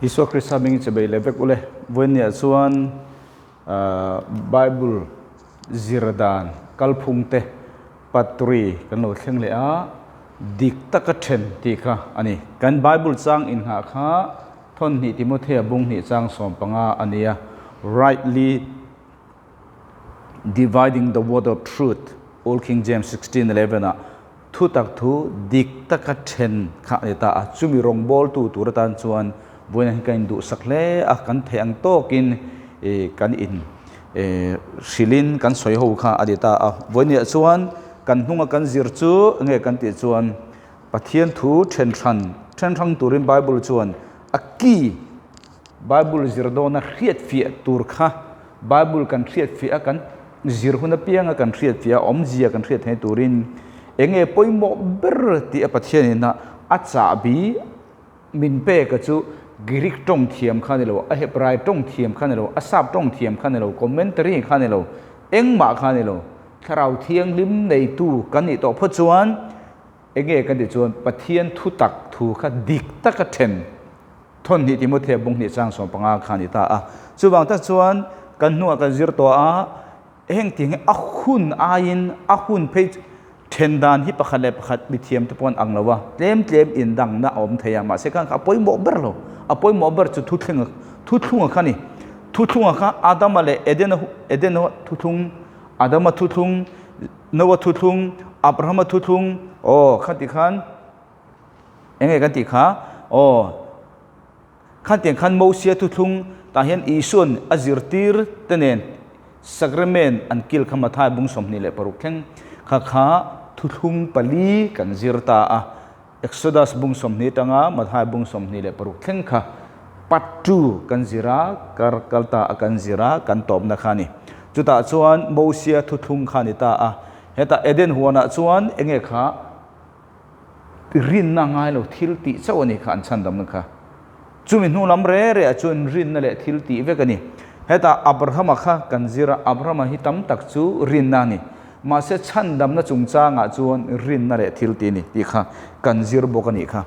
Isua Krista hmingin che bei leh vek ule. Vawiinniah chuan Bible zir dan kalphung te patri kan lo thleng leh a, dik taka then tih kha a ni. Kan Bible chang inngah kha thawnhnih Timothea bung hnih chang 15 a ni a, Rightly Dividing the Word of Truth, Old King James 16:11 ah thutak thu dik taka then kha a ni ta a. Chumi rawngbawltu tur atan chuan vawiin hi kan induhsak hle a, kan theih ang tawkin kan in hrilhin kan sawi ho kha a ni ta a. Vawiinah chuan kan hnunga kan zir chu enge kan tih chuan Pathian thu then hran then hrang turin Bible chuan a key Bible zir dawna hriatfiah tur kha Bible kan hriatfiah a, kan zir hun apianga kan hriatfiah a, awmzia kan hriat theih turin enge pawimawh ber tih a Pathianin a a chahbi min pek a chu Greek tawng thiam kha ni lo, a Hebrai tawng thiam kha ni lo, a Sap tawng thiam kha ni lo, commentary kha ni lo, engmah kha ni lo. Thlarau Thianghlim neitu kan nih tawh phawt chuan Enge kan tih chuan Pathian thu tak thu kha dik taka then thawnhnih Timothea bung hnih chang 15 kha a ni ta a. Chuvang tak chuan kan hnungah kan zir tawh a, heng tih hi a hun aiin a hun phei then dan hi pakhat leh pakhat mithiam te pawh an ang lo a, tlem tlem indangna a awm thei a, mahse khan a pawimawh ber lo. A pawimawh ber chu thuthleng thuthlunga kha a ni. Thuthlunga kha Adama leh Edena Edena thuthlung Adama thuthlung Noa thuthlung, Abrahama thuthlung, aw kha ti khan enge kan tih kha aw khan tiang khan Mosia thuthlung tah hian Isuan a zirtir te nen sacrament an kil kha Mathai bung 26 thleng kha kha thuthlung pali kan zir ta a Exodus bung 20 atanga Mathai bung 26 thleng kha part 2 kan zir a, kar kal ta a kan zir a, kan tawpna kha a ni. Chutah chuan Mosia thuthlung kha a ni ta a. Hetah Eden huanah chuan enge kha rinna ngai lo thil tih chauh a ni kha an chhandamna kha. Chumi hnu lam re re ah chuan rinna leh thil tih vek a ni. Hetah Abrahama kha kan zir a, Abrahama hi tam tak chu rinna a ni. Mahse chhandamna chungchangah chuan rinna leh thil tih a ni tih kha kan zir bawk a nih kha.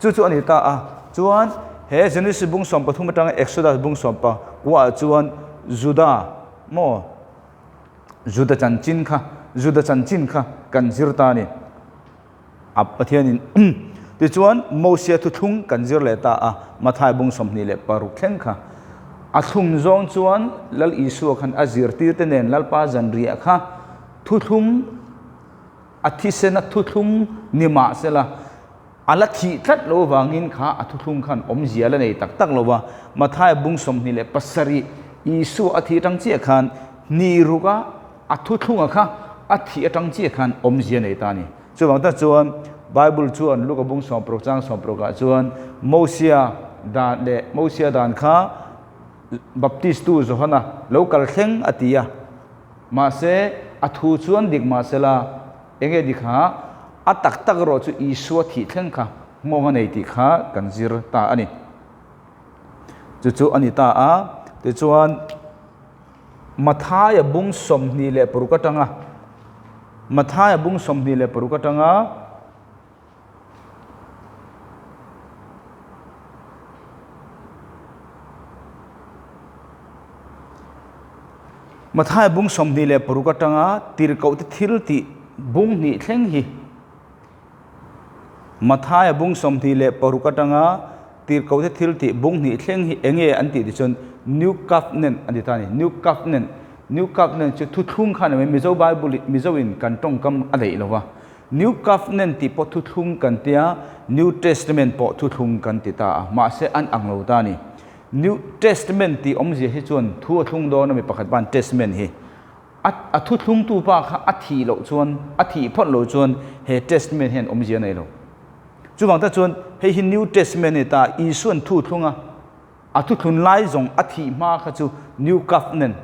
Chu chu a ni ta a. Chuan he Genesis bung 13 atanga Exodus bung 19 ah chuan Juda maw Juda chanchin kha Juda chanchin kha kan zir ta a ni. A Pathianin tichuan Mosia thuthlung kan zir leh ta a, Mathai bung 26 thleng kha. A thlum zawng chuan Lal Isua khan a zirtirte nen Lalpa zanriah kha thuthlung a thisena thuthlung ni mah sela a la thih tlat lo avangin kha a thuthlung khan awmzia la nei tak tak lo va. Mathai bung 27 Isua a thih atang chiah khan ni ruka A thuthlunga kha a thih atang chiah khan awmzia nei ta a ni. Chuvang tak chuan Bible chuan Luka bung 16 chang 16 ah chuan Mosia dan leh Mosia dan kha Baptist tu Johana lo kal thleng a ti a. Mahse a thu chuan dik mahsela enge dik kha a tak tak erawh chu Isua thih thleng kha nghawng a nei tih kha kan zir ta a ni. Chu chu a ni ta a. Tichuan. Mathaia bung 26 atanga Mathaia bung 26 atanga Mathaia bung 26 atanga tirhkohte thil tih bung hnih thleng hi Mathaia bung 26 atanga Tirhkohte thil tih bung hnih thleng hi enge an tih ti chuan New Covenant an ti ta a ni. New Covenant, New Covenant chu thuthlung kha a ni mai, Mizo Bible Mizo in kan tawngkam a daih lo va. New Covenant tih pawh thuthlung kan tia, New Testament pawh thuthlung kan ti ta a, mahse an ang lo ta a ni. New Testament tih awmzia hi chuan thu a thlung dawn a mi pakhat ban Testament hi a a thuthlungtu pa kha a thih loh chuan a thih phawt loh chuan he Testament hian awmzia a nei lo. Chuvang tak chuan hei hi New Testament a ni ta, Isua'n thu thlung a, a thuthlun lai zawng a thih hma kha chu New Covenant.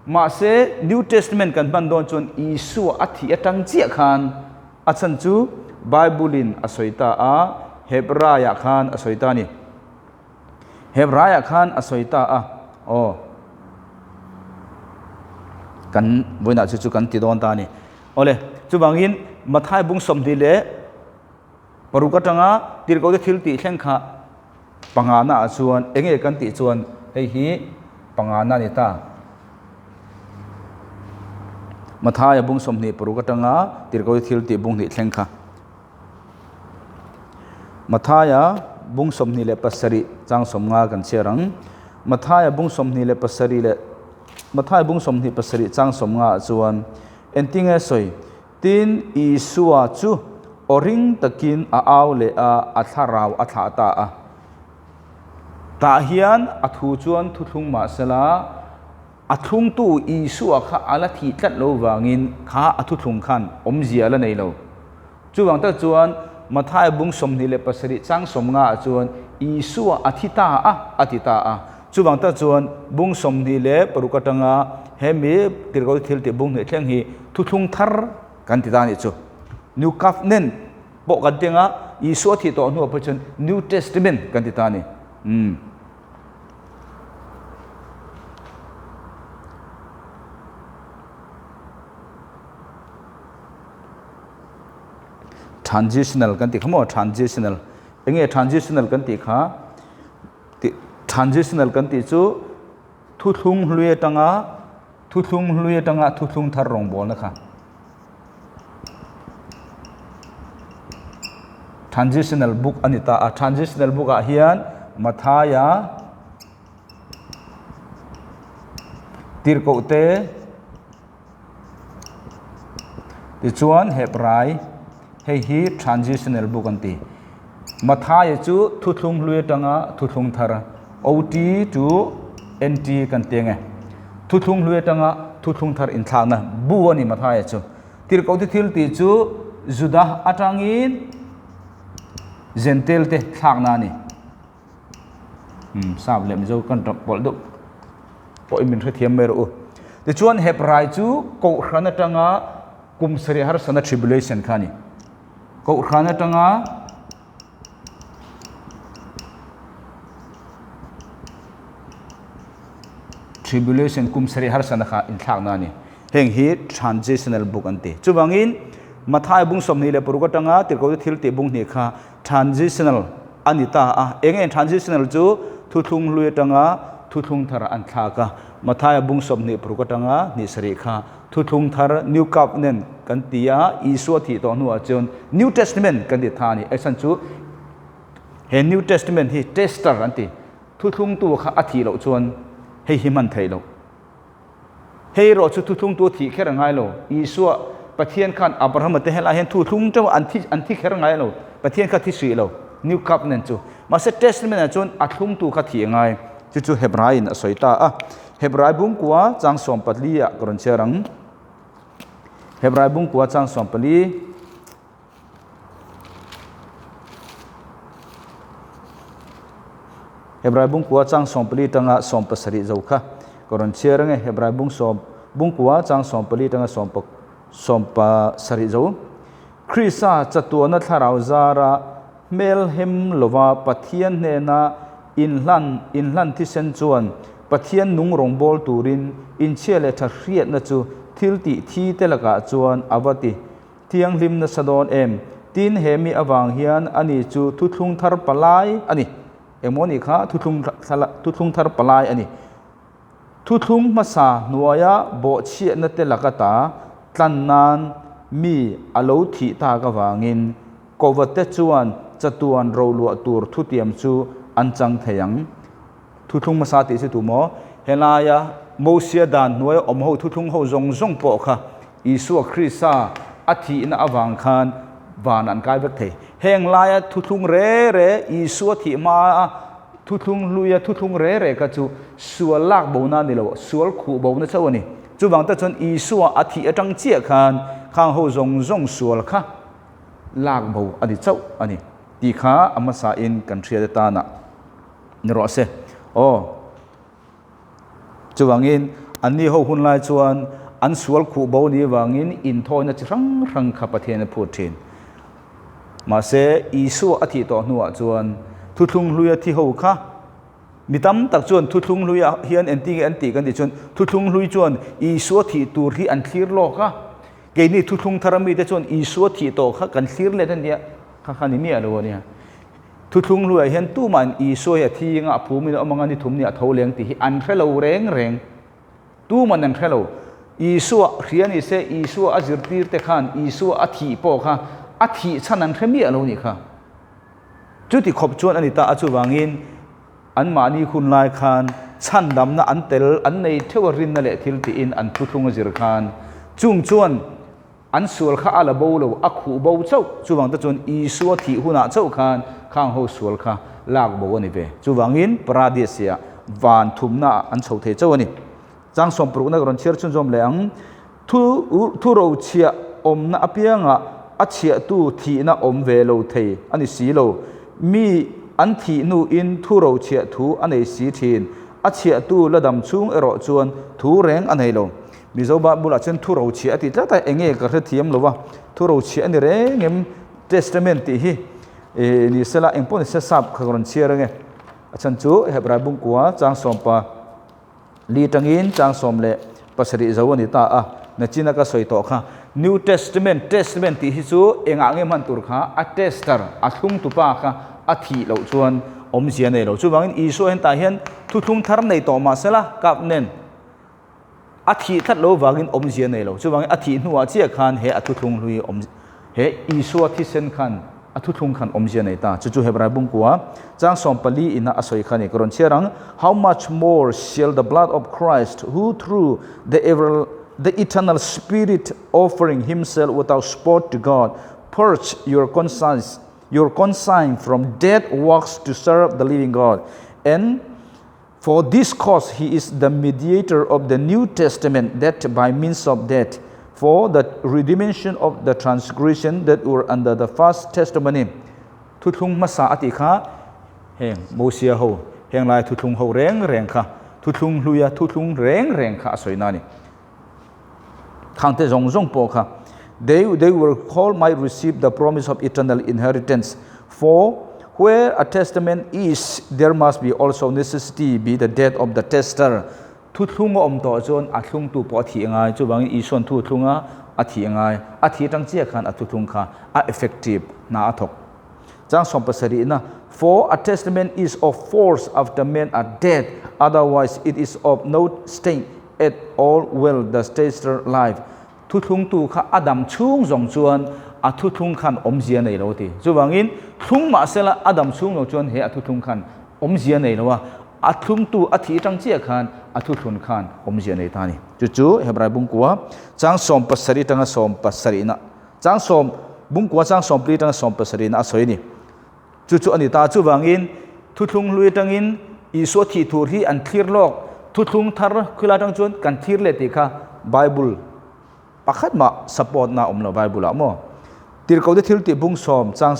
Mahse New Testament kan hman dawn chuan Isua a thih atang chiah khan a chhan chu Bible-in a sawi ta a, Hebraiah khan a sawi ta a ni. Hebraiah khan a sawi ta a, aw kan vawiinah chu chu kan ti dawn ta a ni. Awle, chuvangin Mathai bung 26 atanga tirhkohte thil tih thleng kha Pangana ah chuan enge kan tih chuan hei hi pangana a ni ta. Mathaia bung 26 atanga Tirhkoh thil tih bung hnih thleng kha. Mathaia bung 27 chang 50 kan chhiar ang. Mathaia bung 27 leh Mathaia bung 27 chang 50 ah chuan engtinge sawi? Tin, Isua chu aw ring takin a au leh a, a thlarau a thlah ta a. Tah hian a thu chuan thuthlung mah sela, a thlungtu Isua kha a la thih tlat lo vangin kha a thuthlung khan awmzia a la nei lo. Chuvang tak chuan Matthai bung 27 chang 50 ah chuan Isua a thi ta a, a ti ta a. Chuvang tak chuan bung 26 atanga hemi tirhkoh thil tih bung hnih thleng hi thuthlung thar kan ti ta a nih chu. New Covenant pawh kan ti anga Isua thih tawh hnuah pawh chuan New Testament kan ti ta a ni. Umm. Transitional kan tih kha maw? Transitional. Enge transitional kan tih kha? Transitional kan tih chu thuthlung hlui atanga thuthlung hlui atanga thuthlung thar rawngbawlna kha. Transitional book a ni ta a. Transitional book ah hian Mathaia Tirhkoh te Tichuan Hebrai, hei hi Transitional book an ti. Mathaia chu thuthlung hlui atanga thuthlung thar, OT to NT kan ti ange. Thuthlung hlui atanga thuthlung thar inthlakna bu a ni Mathaia chu. Tirhkohte thil tih chu Juda atangin Jentail te thlakna a ni. Sap leh Mizo kan tap pawlh deuh pawhin min hrethiam mai rawh u. Tichuan Hebrai chu Kohhran atanga kum sarih harsana tribulation kha a ni. Kohhran atanga tribulation kum sarih harsana kha inthlakna a ni. Heng hi transitional book an ti. Chuvangin Mathai bung 26 atanga Tirhkohte thil tih bung hnih kha Transitional a ni ta a, eng eng transitional chu thuthlung hlui atanga thuthlung thar an thlak a, Mathaia bung 26 atanga hnih sarih kha thuthlung thar New Covenant kan ti a, Isua thih tawh hnuah chuan New Testament kan ti tha a ni. Action chu he New Testament hi tester an ti, thuthlungtu kha a thih loh chuan hei hi hman theih loh. Hei erawh chu thuthlungtu a thih kher a ngai lo. Isua, Pathian khan Abrahama te helaiah hian thuthlung teuh an thi an thi kher ngai lo. Pathian kha thi suih lo, New Covenant chu. Mahse Testament ah chuan a thlungtu kha thih a ngai. Chu chu Hebrai in a sawi ta a. Hebrai bungkua chang 14 ah ka rawn chhiar ang. Hebrai bungkua chang 14. Hebrai bungkua chang 14 tanga 17 zo kha ka rawn chhiar ange Hebrai bung sawm bungkua chang 14 tanga 17 zo Krista chatuana thlarau zara hmel hem lova Pathian hnena inhlan inhlan thisen chuan Pathian nung rawngbâwl turin inchhia leh tha hriatna chu thil tih thi te lakah chuan a va ti Thianghlim nasa dawn em? Tin, he mi avang hian ani chu thuthlung thar palai a ni. Engmaw nih kha thuthlung thuthlung thar palai a ni. Thuthlung hmasa hnuaia bawhchhiahna te laka ta tlan nan mi a lo thih tak avangin Kovate chuan chatuan roluah tur thutiam chu an chang thei ang. Thuthlung hmasa tih chu tu maw? Helaia Mosia dan hnuaia awm ho thuthlung ho zawng zawng pawh kha Isua Krista a thihna avang khan van an kai vek thei. Heng laia thuthlung re re Isua thih hmaa thuthlung hluia thuthlung re re kha chu sual lak bona a ni lo, sual khuh bona chauh a ni. Chuvang tak chuan Isua a thih atang chiah khan khang ho zawng zawng sual kha lak bo a ni chauh a ni tih kha a hmasain kan hriat atana. Ni rawh se. Aw. Chuvangin, anni ho hun lai chuan an sual khuh bo ni avangin inthawina chi hrang hrang kha Pathian a phut thin. Mahse, Isua a thih tawh hnuah chuan thuthlung hluia thi ho kha mi tam tak chuan thuthlung hluia hian engtin nge an tih kan tih chuan thuthlung hlui chuan Isua thih tur hi an thlir lawk a. Keini thuthlung thar amite chuan Isua thih tawh kha kan thlir let a nia, kha kha ni miah lo a nia. Thuthlung hluaiah hian tumahin Isua hi a thi anga a phumin a awm anga ni thum ni a tho leng tih hi an hre lo reng reng. Tuman an hre lo. Isua hria ni se, Isua a zirtir te khan Isua a thih pawh kha a thih chhan an hre miah lo nih kha. Chuti khawp chuan a ni ta a, chuvangin anmahni hun lai khan chhandamna an tel an nei theuh a rinna leh thil tiin an thuthlung a zir khan chung chuan an sual kha a la bo lo, a khuh bo chauh. Chuvang te chuan Isua thih hunah chauh khan khang ho sual kha lak bo a ni ve. Chuvangin Paradis-ah van thumnaah an chho thei chauh a ni. Chang sawmparukna ka rawn chhiar chhunzawm leh ang. Thu thu rochhiah awmna apiangah a chhiahtu thihna awm ve lo thei a ni si lo. Mi an thih hnuin thu rochhiah thu a nei si thin. A chhiahtu la dam chhung erawh chuan thu reng a nei lo. Mizo Bible ah chuan thu rochhiah a ti tlat a, enge ka hrethiam lo va, thu rochhiah a ni reng em? Testament tih hi ni sela engpawh ni se sap kha ka rawn chhiar ange. A chhan chu Hebrai bungkua chang sawmpa li tangin chang 17 zo a ni ta a, nachina ka sawi tawh kha. New Testament, Testament tih hi chu engah nge hman tur kha a tester, a thlungtupa kha a thih loh chuan awmzia nei lo. Chuvangin Isua hian tah hian thuthlung thar nei tawh mah sela kap nen a thih tlat lo vangin awmzia nei lo. Chuvangin a thih hnuah chiah khan he a thuthlung hlui awm he Isua thisen khan a thuthlung khan awmzia nei ta. Chu chu Hebrai bungkua chang 14 ina a sawi kha a ni. Ka rawn chhiar ang, How much more shall the blood of Christ who through the ever the eternal spirit offering himself without spot to God purge your conscience your conscience from dead works to serve the living God and For this cause he is the mediator of the New Testament, that by means of death, for the redemption of the transgression that were under the first testimony. Thuthlung hmasa a tih kha heng Mosia ho, heng lai thuthlung ho reng reng kha, thuthlung hluia thuthlung reng reng kha a sawi na a ni. Khangte zawng zawng pawh kha they they were called might receive the promise of eternal inheritance for where a testament is there must be also necessity be the death of the tester thuthlung a awm tawh chuan a thlungtu pawh a thih a ngai chuvangin Isuan thu thlunga a thih a ngai a thih atang chiah khan a thuthlung kha a effective hna a thawk chang 70na for a testament is of force after men are dead otherwise it is of no strength At all well the tester life thuthlungtu kha a dam chhung zawng chuan a thuthlung khan awmzia nei lo a ti. Chuvangin thlung mahsela a dam chhung zawng chuan he a thuthlung khan awmzia nei lo a, a thlungtu a thih atang chiah khan a thuthlun khan awmzia nei ta a ni. Chu chu Hebrai bungkua chang 17 atanga 70na chang sawm bungkua chang 14 atanga 70na a sawi a ni. Chu chu a ni ta. Chuvangin thuthlung hlui atangin Isua thih tur hi an thlir lawk. Thuthlung thar khawilai atang chuan kan thlir leh tih kha Bible pakhat mah support na awm lo Bible ah maw. Tirhkohte thil tih bung sawm chang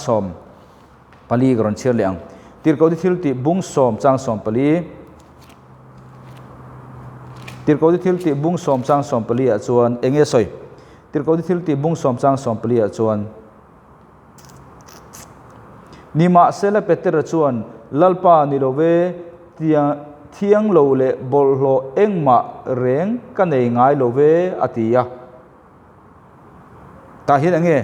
14 ka rawn chhiar leh ang. Tirhkohte thil tih bung sawm chang 14 Tirhkohte thil tih bung sawm chang 14 ah chuan eng nge sawi? Tirhkohte thil tih bung sawm chang 14 ah chuan Nimahsela Petera chuan, Lalpa ni lo ve, thiang lo leh bawlhhlawh engmah reng ka nei ngai lo ve, a ti a. Tah hian eng nge?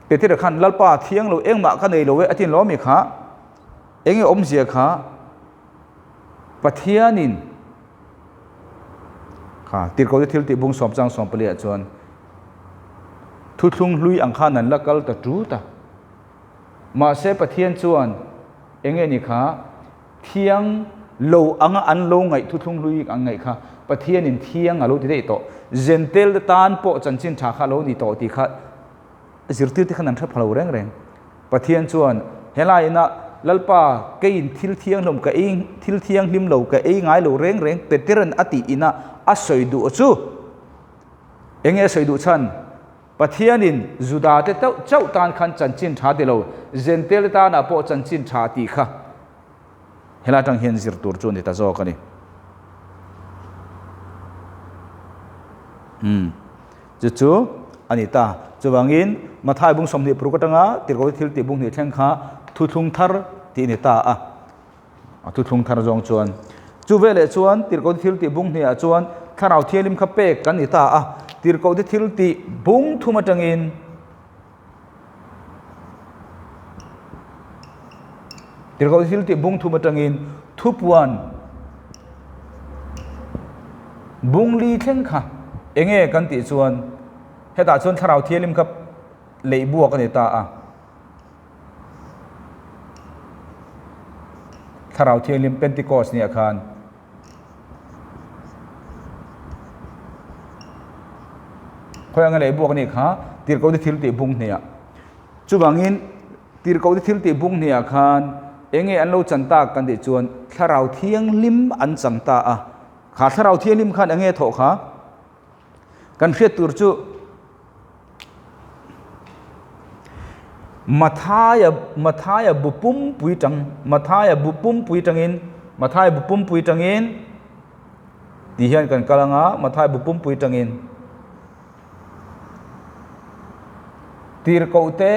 Petera khan, Lalpa, thiang lo engmah ka nei lo ve, a ti lo ami kha? Eng nge awmzia kha? Pathianin kha tirhkohte thil tih bung sawm chang 14 ah chuan thuthlung hlui ang khan an la kal ta tut a. Mahse Pathian chuan eng nge ni kha thiang lo anga an lo ngaih thuthlung hlui ang ngaih kha Pathianin thiang a lo ti daih tawh. Zentel te tan pawh chanchin tha kha a lo ni tawh tih kha Zirtir te khan an hre pha lo reng reng. Pathian chuan, Helai inah Lalpa keiin thil thianghlawm ka ei, thil thianghlim lo ka ei ngai lo reng reng Peteran a tih inah a sawi duh chu. Enge a sawi duh chhan? Pathianin Juda te chauh tan khan chanchin tha ti lo, Zentel te tanah pawh chanchin tha tih kha helai atang hian zir tur chu a ni ta zawk a ni. Umm. Chu chu a ni ta. Chuvangin Mathai bung 26 atanga Tirhkohte thil tih bung hnih thleng kha thuthlung thar tih a ni ta a. A thuthlung thar zawng chuan. Chu veleh chuan Tirhkohte thil tih bung hnihah chuan Thlarau Thianghlim kha pek kan ni ta a. Tirhkohte thil tih bung thum atangin. Tirhkoh thil tih bung thum atangin thupuan bung li thleng kha enge kan tih chuan hetah chuan thlarau thianghlim kha leih buak a ni ta a. Thlarau thianghlim Pentecost nia khan khawi anga leih buak a nih kha tirhkoh te thil tih bung hniah. Chuvangin tirhkoh te thil tih bung hniah khan enge an lo chan tak kan tih chuan thlarau thianghlim an chang ta a. Kha thlarau thianghlim khan enge thawh kha kan hriat tur chu Mathaia Mathaia bu pumpui tang Mathaia bu pumpui tangin Mathaia bu pumpui tangin ti hian kan kal anga Mathaia bu pumpui tangin tirhkoh te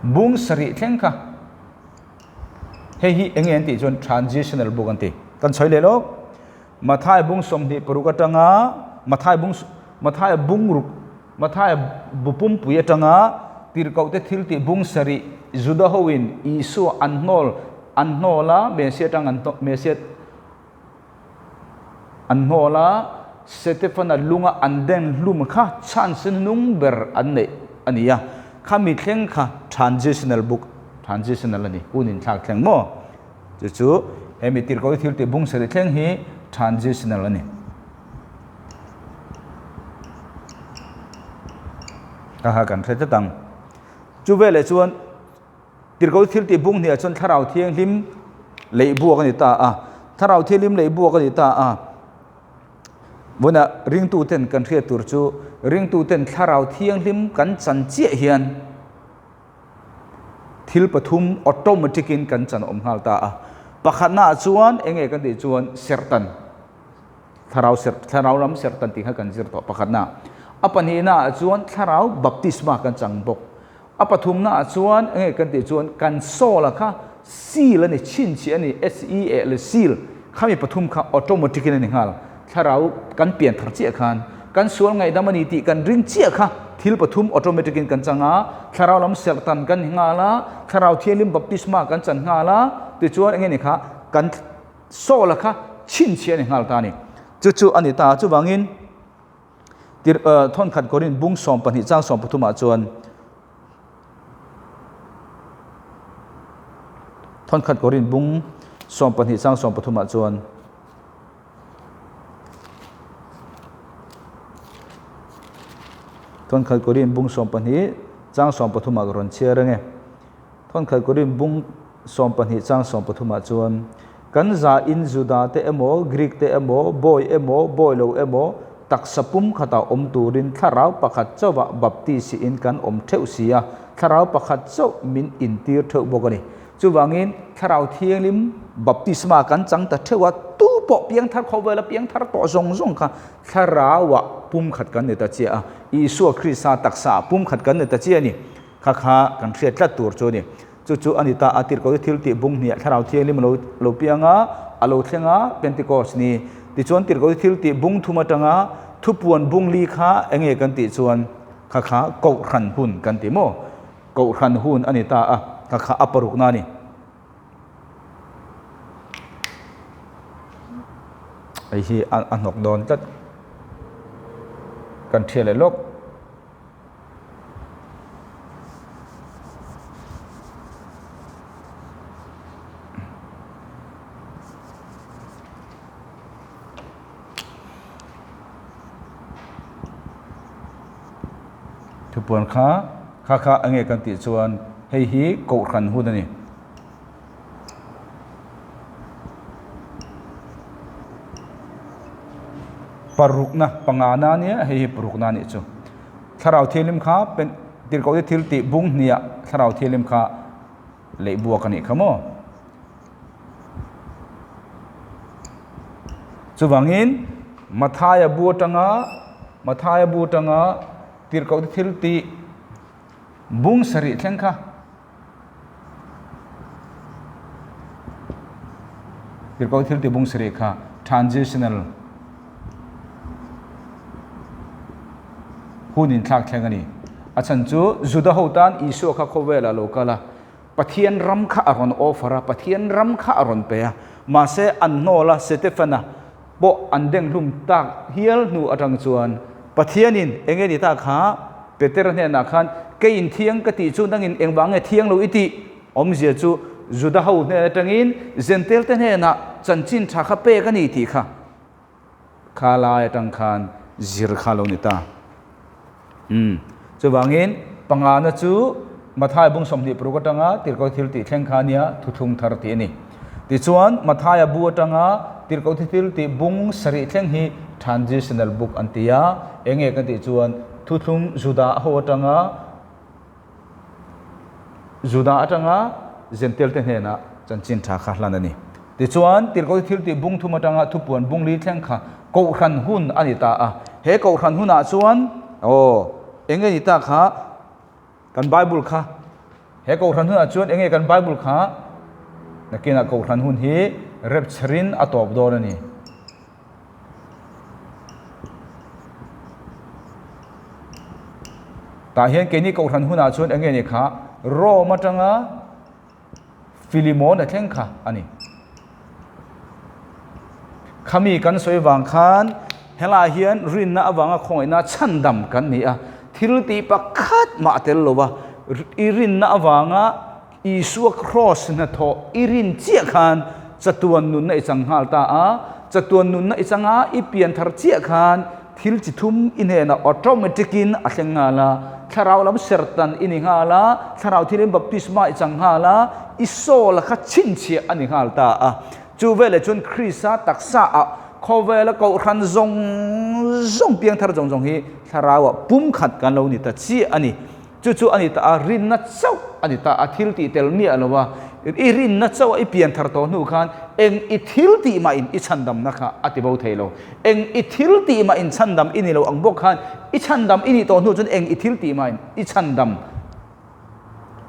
bung sarih thleng kha Hei hi eng nge an tih chuan transitional book an ti. Kan sawi leh lawk. Mathai bung 26 atanga Mathai bung Mathai bung ruk Mathai bu pumpui atanga tirhkoh te thil tih bung sarih Juda hoin Isua an hnawl an hnawl a Messiah atang an Messiah an hnawl a Setefana lunga an den hlum kha chance nung ber an neih a ni a, khami thleng kha transitional book, transitional a ni, hun inthlak thleng maw? Chu chu hemi tirhkoh thil tih bung sarih thleng hi transitional a ni. Kha kha kan hre tlat ang. Chu veleh chuan Tirhkoh thil tih bung hniah chuan Thlarau Thianghlim leih buak a ni ta a. Thlarau Thianghlim leih buak a ni ta a. Vawiinah ringtuten kan hriat tur chu ringtuten Thlarau Thianghlim kan chan chiah hian thil pathum automatic in kan chan awm nghal ta a. Pakhatnaah chuan eng nge kan tih chuan serhtan, Thlarau serh, Thlarau lam serhtan tih kha kan zir tawh pakhatna. A pahnihnaah chuan Thlarau baptisma kan chang bawk. A pathumnaah chuan enge kan tih chuan kan soul-a kha seal a ni, chhinchhiah a ni, S-E-A-L, seal, khami pathum kha automatic in a ni nghal. Thlarau kan pian thar chiah khan kan sual ngaihdam a ni tih kan ring chiah kha thil pathum automatic in kan chang a, thlarau lam serhtan kan ni nghal a, thlarau thianghlim baptisma kan chan nghal a, tichuan enge ni kha kan soul-a kha chhinchhiah a ni nghal ta a ni. Chu chu a ni ta a, chuvangin. Tir thawnkhat Korin bung 12 chang 13 ah chuan thawnkhat Korin bung 12 chang 13 ah chuan thawnkhat Korin bung 12 chang 13 ah ka rawn chhiar ange. Thawnkhat Korin bung 12 chang 13 ah chuan Kan za in Juda te emaw, Greek te emaw, bawi emaw, bawi lo emaw, taksa pum khatah awm turin thlarau pakhat chauhah baptisi in kan awm theuh si a, thlarau pakhat chauh min intir theuh bawk a ni. Chuvangin, Thlarau Thianghlim baptisma kan chang ta theuh a, tu pawh piangthar khawvela piangthar tawh zawng zawng kha thlarauah pum khat kan ni ta chiah a, Isua Krista taksaah pum khat kan ni ta chiah a ni. Kha kha kan hriat tlat tur chu a ni. Chu chu a ni ta a, tirhkoh chu thil tih bung hniah Thlarau Thianghlim a lo lo piang a, a lo thleng a, Pentecost ni. Tichuan tirhkoh chu thil tih bung thum atanga thupuan bung li kha eng nge kan tih chuan kha kha Kohhran hun kan ti maw? Kohhran hun a ni ta a, kha kha a parukna a ni. Hei hi a hnawk dawn tlat. Kan thiat leh lawk. Thupuan kha kha kha enge kan tih chuan hei hi kohhran hun a ni. Parukna pangana a nia hei hi parukna a nih chu. Thlarau Thianghlim kha pen tirhkoh te thil tih bung hniah Thlarau Thianghlim kha leih buak a nih kha maw. Chuvangin Mathaia bu atanga Mathaia bu atanga tirhkoh te thil tih bung sarih thleng kha Tirhkoh thil tih bung sarih kha transitional hun inthlak thleng a ni. A chhan chu Juda ho tan Isua kha khawvelah lo kal a, Pathian ram kha a rawn offer a, Pathian ram kha a rawn pe a. Mahse an hnawl a, Setefana pawh an denghlum tak hial hnu atang chuan Pathianin eng nge ni ta kha Petera hnenah khan keiin thiang ka tih chu nangin engvang nge thiang lo i tih? Awmzia chu Juda ho hnen atangin Jentail te hnenah chanchin tha kha pek a ni tih kha kha lai atang khan zir kha lo ni ta. Umm. Chuvangin pangana chu Mathaia bung 26 atanga Tirhkoh thil tih thleng kha nia thuthlung thar tih a ni. Tichuan Mathaia bu atanga Tirhkoh thil tih bung sarih thleng hi Transitional book an ti a, enge kan tih chuan thuthlung Juda ho atanga Juda atanga Jentail te hnenah chanchin tha kha hlan a ni. Tichuan, Tirhkoh thil tih bung thum atanga thupuan bung li thleng kha Kohhran hun a ni ta a. He Kohhran hunah chuan, aw, eng nge ni ta kha kan Bible kha? He Kohhran hunah chuan eng nge kan Bible kha? Nakinah Kohhran hun hi rapture-in a tawp dawn a ni. Tah hian keini Kohhran hunah chuan eng nge ni kha? Rome atanga Filimon a thleng kha a ni. Khami kan sawi vang khan helaiah hian rinna avanga khawngaihna chhandam kan ni a, thil tih pakhat mah a tel lo va, i rinna avanga Isua kraws hnathawh i rin chiah khan chatuan nunna i chang nghal ta a, chatuan nunna i changa i pian thar chiah khan Thil chi thum i hnenah automatic in a thleng nghal a, thlarau lam sertan i ni nghal a, thlarau thilin baptisma i chang nghal a, i soul kha chhinchhiah a ni nghal ta a. Chu veleh chuan Krista taksa ah khawvela kohhran zawng zawng piangthar zawng zawng hi thlarau ah pumkhat kan lo ni ta chiah a ni. Chu chu a ni ta a, rinna chauh a ni ta a, thil tih tel miah lo a, i rinna chauh a i pian thar tawh hnu khan eng i thil tih mah in i chhandamna kha a ti bo thei lo. Eng i thil tih mah in chhandam i ni lo ang bawk khan i chhandam i nih tawh hnu chuan eng i thil tih mah in i chhandam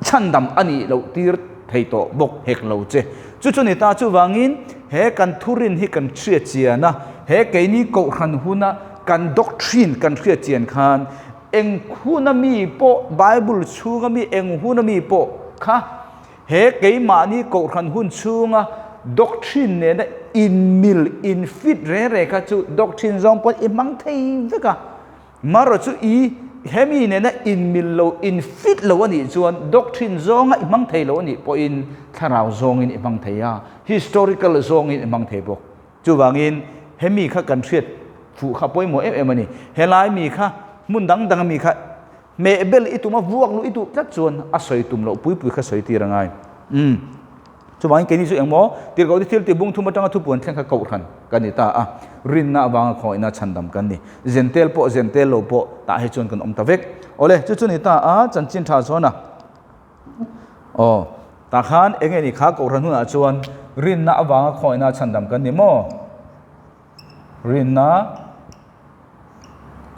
chhandam a nih loh tir thei tawh bawk hek lo che. Chu chu ni ta chuvangin he kan thurin hi kan hriat chian a, he keini kohhran huna kan doctrine kan hriat chian khan Eng huna mi pawh, Bible chhunga mi eng huna mi pawh kha he keimahni kohhran hun chhunga doctrine nena inmil, infit reng reng kha chu doctrine zawng pawn i hmang thei vek a. Marawh chu i hemi nena inmil lo, infit lo a nih chuan doctrine zawnga i hmang thei lo a nih pawhin thlarau zawngin i hmang thei a, historical zawngin i hmang thei bawk. Chuvangin hemi kha kan hriat fuh kha pawimawh em em a ni. Helai mi kha hmun dang danga mi kha hmeh bel i tum a, vuak luh i duh tlat chuan a sawi tum loh pui pui kha sawi tir a ngai. Umm. Chuvangin keini chu engmaw tirhkoh te thil tih bung thum atanga thupuan thleng kha kohhran kan ni ta a, rinna avanga khawngaihna chhandam kan ni. Zentel pawh zentel lo pawh tah hi chuan kan awm ta vek. Awle, chu chu ni ta a, chanchin tha chuan a. Aw, tah khan eng nge ni kha kohhran hunah chuan rinna avanga khawngaihna chhandam kan ni maw? Rinna,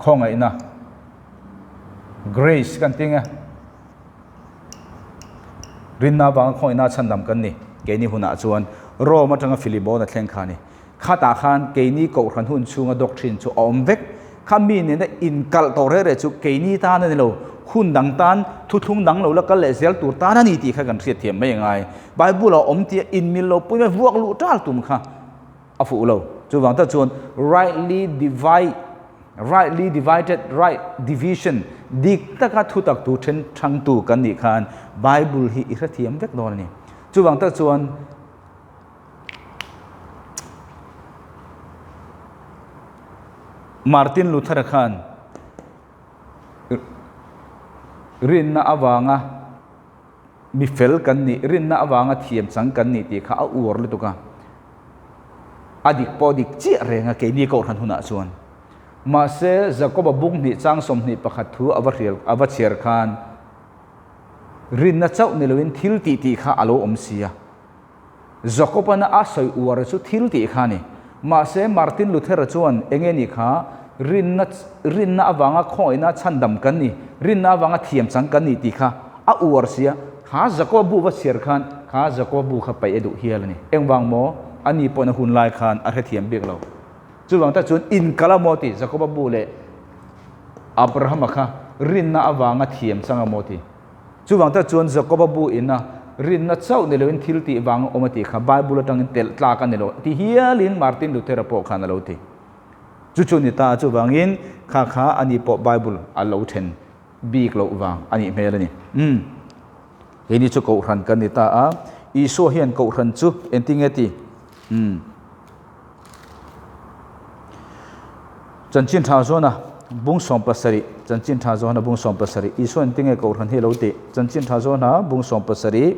khawngaihna, grace kan ti nge. Rinna avanga khawngaihna chhandam kan ni keini hunah chuan Rome atanga Philibona thleng kha a ni. Khatah khan keini kohhran hun chhunga doctrine chu a awm vek. Kha mi nena inkalh tawh reh reh chu keini tan a ni lo, hun dang tan, thuthlung dang lo la kal leh zel tur tan a ni tih kha kan hriatthiam mai a ngai. Bible a awm tia inmil lo pui mai vuak luh tal tum kha a fuh lo. Chuvang tak chuan rightly divide, rightly divided, right division, dik taka thutak tu then thangtu kan nih khan Bible hi i hrethiam vek dawn a ni. Chuvang tak chuan Martin Luther khan rinna avanga mi fel kan nih, rinna avanga thiam chang kan nih tih kha a uar lutuk a. A dik pawh dik chiah reng a keini kohhran hunah chuan. Mahse Jakoba bung hnih chang 21 thu a va hrial a va chhiar khan rinna chauh ni loin thil tih tih kha a lo awm si a. Jacobana a sawi uar chu thil tih kha a ni. Mahse, Martin Luther-a chuan eng nge ni kha, Rinna, rinna avanga khawngaihna chhandam kan ni, rinna avanga thiam chang kan ni tih kha a uar sia. Kha Jacoba bu va chhiar khan kha Jacoba bu kha paih a duh hial a ni. Engvang maw? Ani pawhin a hun lai khan a hrethiam bik lo. Chuvang tak chuan inkal a maw ti Jacoba bu leh Abrahama kha. Rinna avanga thiam chang amaw ti. Chuvang tak chuan Jakoba bu ina rinna chauh ni loin thil tih vang a awm a tih kha Bible atangin telh tlak a ni lo ti hialin Martin Luther-a pawh khan a lo ti. Chu chu ni ta a, chuvangin kha kha ani pawh Bible a lo then bik loh vang a nih hmel a ni. Umm. Keini chu Kohhran kan ni ta a, Isua hian Kohhran chu engtinge ti? Umm. Chanchin tha zawna bung 17, Chanchin tha zawna bung 17, Isua engtinge Kohhran hi a lo tih? Chanchin tha zawna bung 17,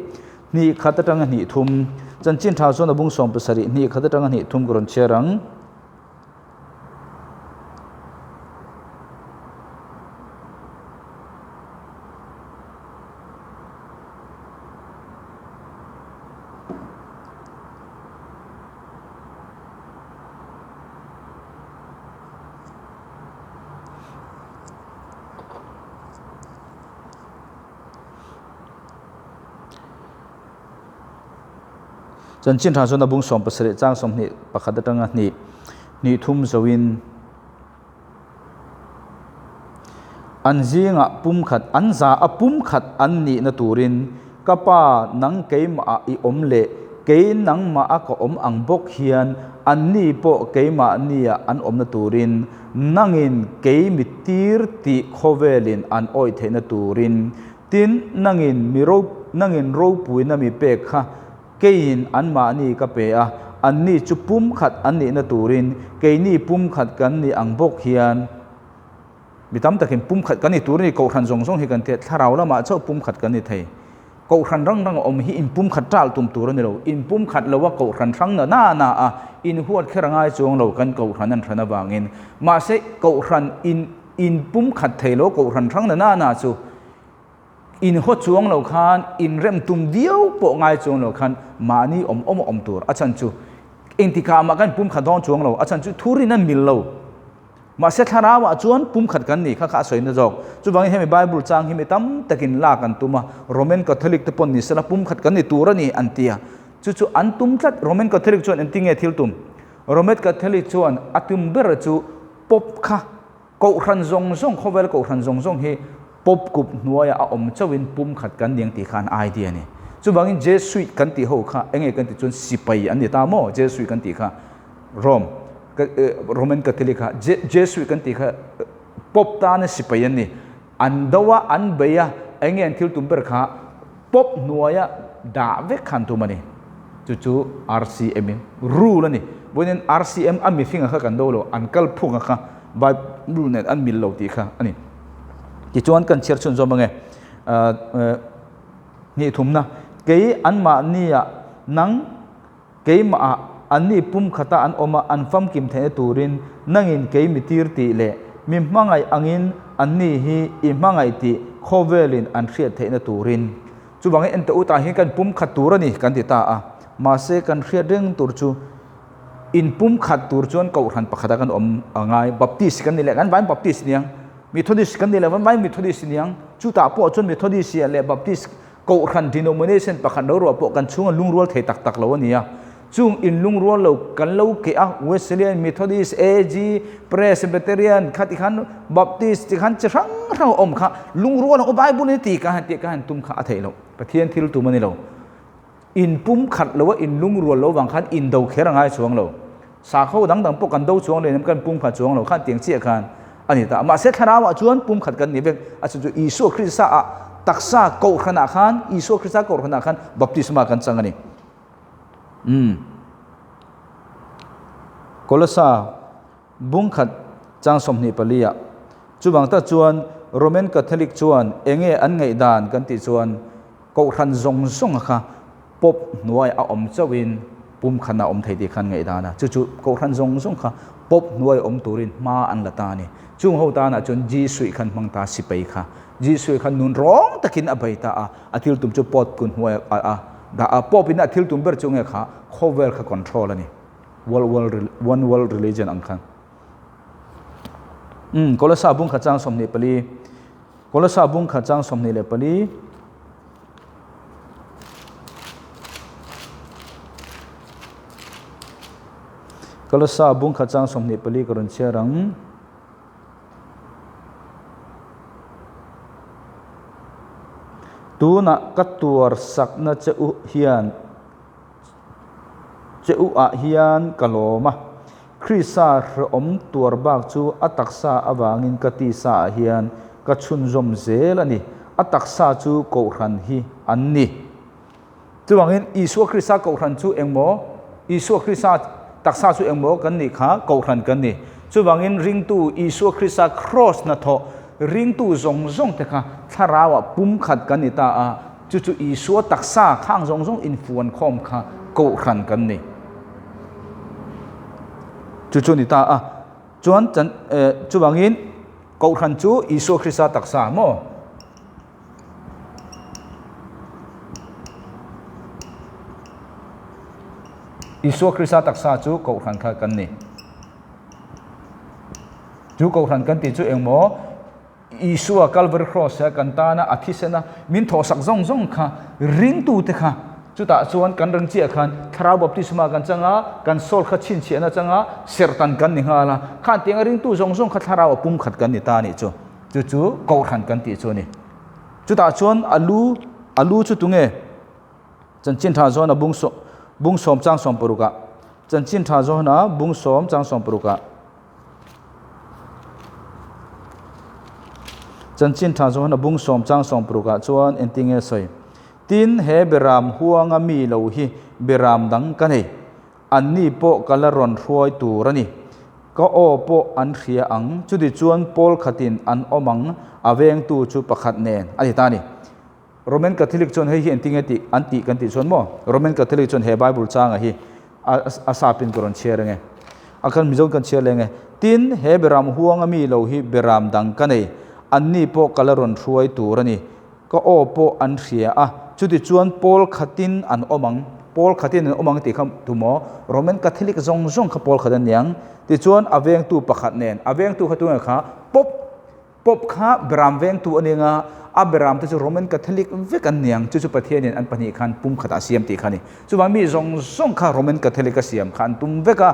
hnih khat atanga hnih thum, Chanchin tha zawna bung 17, hnih khat atanga hnih thum ka rawn chhiar ang. Chanchin tha chuan a bung 17 chang 21 atanga hnih hnih thum zoin an zingah pumkhat an za a pumkhat an nihna turin ka pa nang keimah i awm leh kei nangmah a ka awm ang bawk hian anni pawh keimahnia an awmna turin nangin kei mi tir tih khawvelin an awih theihna turin Tin, nangin mi ro, nangin ropuina mi pek kha keiin anmahni ka pe a, anni chu pumkhat an nihna turin keini pumkhat kan ni ang bawk hian mi tam takin pumkhat kan ni tur a ni, Kohhran zawng zawng hi kan ti a, thlarau lamah chauh pumkhat kan ni thei. Kohhran rang rang a awm hi inpumkhat ṭal tum tur a ni lo, inpumkhat loa Kohhran hrang na na na a inhuat kher a ngai chuang lo kan Kohhran an hran avangin. Mahse, Kohhran in inpumkhat thei lo Kohhran hrang na na na chu inhaw chuang lo khan inrem tum viau pawh ngai chuang lo khan mahni awm awm a awm tur a chhan chu engtikah mah kan pumkhat dawn chuang lo a chhan chu thurin an mil lo. Mahse thlarauah chuan pumkhat kan nih kha kha a sawina zawk. Chuvangin hemi Bible chang hi mi tam takin lak an tum a, Roman Catholic te pawn ni sela pumkhat kan ni tur a ni an ti a. Chu chu an tum tlat. Roman Catholic chuan engtinge thil tum? Roman Catholic chuan a tum ber chu Pope kha Kohhran zawng zawng, khawvel Kohhran zawng zawng hi Pope kup hnuaiah a awm chauhin pumkhat kan ni ang tih kha an idea a ni. Chuvangin Jesuit kan tih ho kha enge kan tih chuan sipai an ni ta maw? Jesuit kan tih kha Rome, Roman Catholic kha Jesuit kan tih kha Pope tana sipai an ni. An do a, an bei a, enge an thil tum ber kha Pope hnuaia dah vek khan tum a ni. Chu chu RCM in rule a ni. Vawiin RCM a mihringa kha kan do lo, an kal phunga kha Bible nen an mil lo tih kha a ni. Tichuan kan chhiar chhun zawm ange. Hnih thumna, kei anmahnia nang keimahah anni pumkhata an awm a, an famkim theihna turin nangin kei mi tir tih leh mi hmangaih angin anni hi i hmangaih tih khawvelin an hriat theihna turin. Chuvangin ente utah hian kan pumkhat tur a ni kan ti ta a, mahse kan hriat reng tur chu in pumkhat tur chuan kohhran pakhata kan awm a ngai, Baptist kan ni leh kan vain Baptist niang, Methodist kan ni leh kan vain Methodist niang, chutah pawh chuan Methodist leh Baptist Kohhran denomination pakhat lo ruah pawh kan chhunga lungrual thei tak tak lo a ni a. Chung inlungrual lo kan lo keh a, Wesleyan, Methodist, AG, Presbyterian kha ti khan Baptist ti khan chi hrang hrang a awm kha lungrual ang u Bible in a ti ka han tih ka han tum kha a theih loh. Pathian thil tum a ni lo. Inpumkhat lo a inlungrual lo vang khan indo kher a ngai chuang lo. Sakho dang dang pawh kan do chuang leh kan pumkhat chuang lo khan tiang chiah khan a ni ta. Mahse thlarauah chuan pumkhat kan ni vek. A chu chu Isua Krista ah taksa kohhranah khan Isua Krista kohhranah khan baptisma kan chang a ni. Umm. Kolosa bungkhat chang 24 ah chuvang tak chuan Roman Catholic chuan enge an ngaihdan kan tih chuan Kohhran zawng zawng kha Pope hnuai a awm chauhin pumkhan a awm thei tih khan ngaihdan a, chu chu Kohhran zawng zawng kha Pope hnuai awm turin hma an la ta a ni. Chung ho tanah chuan Jesuit khan hmang ta sipai kha. Jesuit khan nun rawng takin a bei ta a, a thil tum chu Pope kun hnuai a a dah a, Pope in a thil tum ber chu nge kha khawvel kha control a ni. World world one world religion ang khan. Umm Kolosa bung kha chang 24. Kolosa bung khat chang 24. Kolosa bung khat chang 24 ka rawn chhiar ang. Tunah ka tuar sakna che u hian che u ah hian ka lawm a, Krista hrehawm tuar bak chu a taksa avangin ka tisa ah hian ka chhunzawm zel a ni, a taksa chu Kohhran hi an ni. Chuvangin Isua Krista Kohhran chu engmaw? Isua Krista taksa chu engmaw kan nih kha Kohhran kan ni. Chuvangin ringtu Isua Krista Kraws hnathawh ringtu zawng zawng te kha thlarauah pumkhat kan ni ta a, chu chu Isua taksa khang zawng zawng infuan khawm kha Kohhran kan ni. Chu chu ni ta a. Chuan chuvangin Kohhran chu Isua Krista taksa maw? Isua Krista taksa chu Kohhran kha kan ni. Chu Kohhran kan tih chu engmaw Isua Calvary Cross a kan tana a thisena min thawhsak zawng zawng kha ringtute kha chutah chuan kan ring chiah khan Thlarau Baptisma kan chang a, kan soul kha chhinchhiahna chang a, serhtan kan ni nghal a. Khan tianga ringtu zawng zawng kha Thlarau a pumkhat kan ni ta a nih chu. Chu chu Kohhran kan tih chu a ni. Chutah chuan a lu, a lu chu tunge? Chanchin tha zawn a bung sawm, bung sawm chang sawm paruk ah. Chanchin tha zawn a bung sawm chang sawm paruk ah. Chanchin tha zawn a bung sawm chang sawm paruk ah chuan engtinge sawi? Tin, he beram huanga mi lo hi beram dang ka nei. Anni pawh ka la rawn hruai tur a ni. Ka aw pawh an hria ang, chutichuan pawl khatin an awm ang, a vengtu chu pakhat nen a ti ta a ni. Roman Catholic chuan hei hi engtinge tih an tih kan tih chuan maw? Roman Catholic chuan he Bible changa hi a sapin ka rawn chhiar ange. A khan Mizo kan chhiar leng e. Tin, he beram huanga mi lo hi beram dang ka nei, anni pawh ka la rawn hruai tur a ni. Ka aw pawh an hria a, chutichuan pawl khatin an awm ang, pawl khatin an awm ang tih kha tumaw Roman Catholic zawng zawng kha pawl khat an niang. Tichuan a vengtu pakhat nen, a vengtu kha tunge kha Pope, Pope kha beram vengtu a ning a, a beram te chu Roman Catholic vek an niang, chu chu Pathianin an pahnih khan pum khatah a siam tih kha a ni. Chuvang mi zawng zawng kha Roman Catholic a siam kha an tum vek a,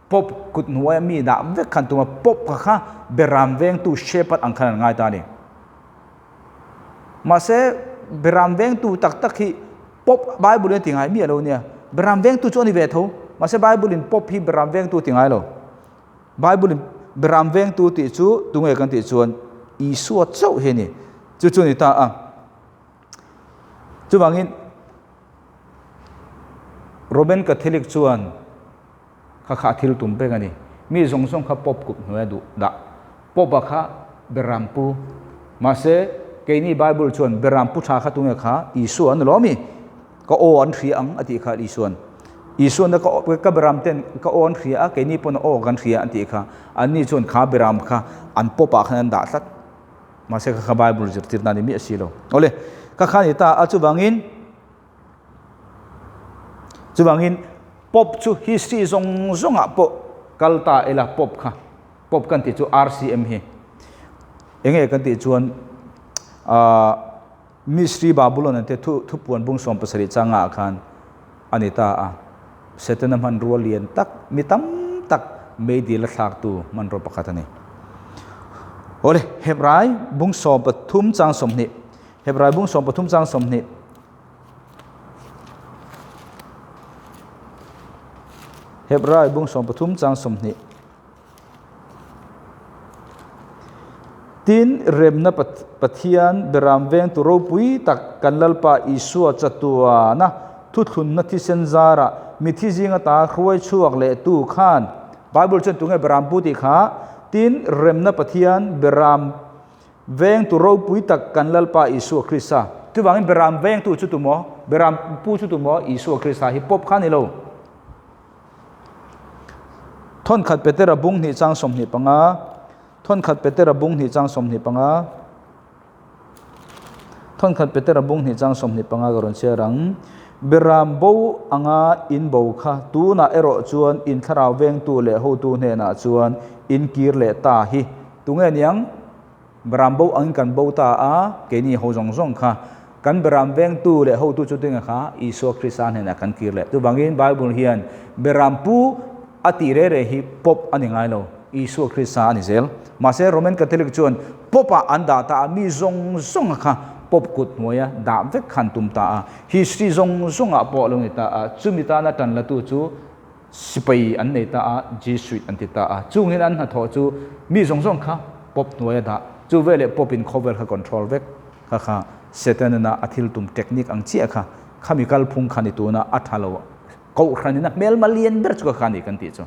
Pope kut hnuaia mi dah vek khan tum a, Pope kha kha beram vengtu shepherd ang khan an ngai ta a ni. Mahse, beram vengtu tak tak hi Pope Bible in a ti ngai miah lo nia. Beram vengtu chu a ni ve tho. Mahse, Bible in Pope hi beram vengtu a ti ngai lo. Bible in beram vengtu tih chu tunge kan tih chuan Isua chauh hi a ni. Chu chu a ni ta a. Chuvangin Roman Catholic chuan Kha kha a thil tum pek a ni. Mi zawng zawng kha Pope kut hnuai a duh dah. Pope-a kha Beram pu. Mahse, keini Bible chuan Beram pu tha kha tunge kha? Isua an ni lo ami? Ka aw an hria ang a tih kha Isuan. Isuan a ka Beram ten ka aw an hria a, keini pawn a aw kan hria an tih kha. Anni chuan kha Beram kha an Pope-ah khan an dah tlat. Mahse kha kha Bible zirtirna a ni miah si lo. Awle, kha kha a ni ta a, chuvangin Chuvangin Pope chu history zawng zawngah pawh kal ta ila Pope kha, Pope kan tih chu RCM hi enge kan tih chuan ahh Mystery Babylon an tia thu thupuan bung 17 changah khan a ni ta a, Setana hmanrua lian tak mi tam tak meidil a thlaktu hmanrua pakhat a ni. Awle, Hebrai bung 13 chang 20, Hebrai bung 13 chang 20. Hebrai bung 13 chang 20. Tin, remna Pathian beram vengtu ropui tak kan Lalpa Isua chatuana thuthlunna thisen zarah mithi zinga ta hruai chhuak leh tu khan Bible chuan tunge beram pu tih kha tin remna Pathian beram Vengtu ropui tak kan Lalpa Isua Krista. Chuvangin Beram vengtu chu tu maw? Beram pu chu tu maw? Isua Krista hi pawp kha a ni lo. Thawnkhat Petera bung hnih chang 25, Thawnkhat Petera bung hnih chang 25, Thawnkhat Petera bung hnih chang 25 ka rawn chhiar ang. Beram bo anga in bo kha tunah erawh chuan in thlarau vengtu leh hotu hnenah chuan in kir leh ta hi. Tunge niang? Beram bo angin kan bo ta a, keini ho zawng zawng kha kan beram vengtu leh hotu chu tinge kha Isua Krista hnenah kan kir leh. Chuvangin Bible hian beram pu a tih reh reh hi pawp a ni ngai lo, Isua Krista a ni zel. Mahse Roman Catholic chuan pawpah an dah ta a, mi zawng zawnga kha Pope kut hnuaia dah vek kha an tum ta a. History zawng zawngah pawh a lo ni ta a, chumi tana tan latu chu sipai an nei ta a, Jesuit an ti ta a. Chungin an hnathawh chu mi zawng zawng kha Pope hnuaia dah, chu veleh Pope in khawvel kha control vek kha kha Satan-a a thil tum technique ang chiah kha khami kalphung kha ni tuna a tha lo Kohhran in a hmelma lian ber chu ka kha a ni kan tih chu.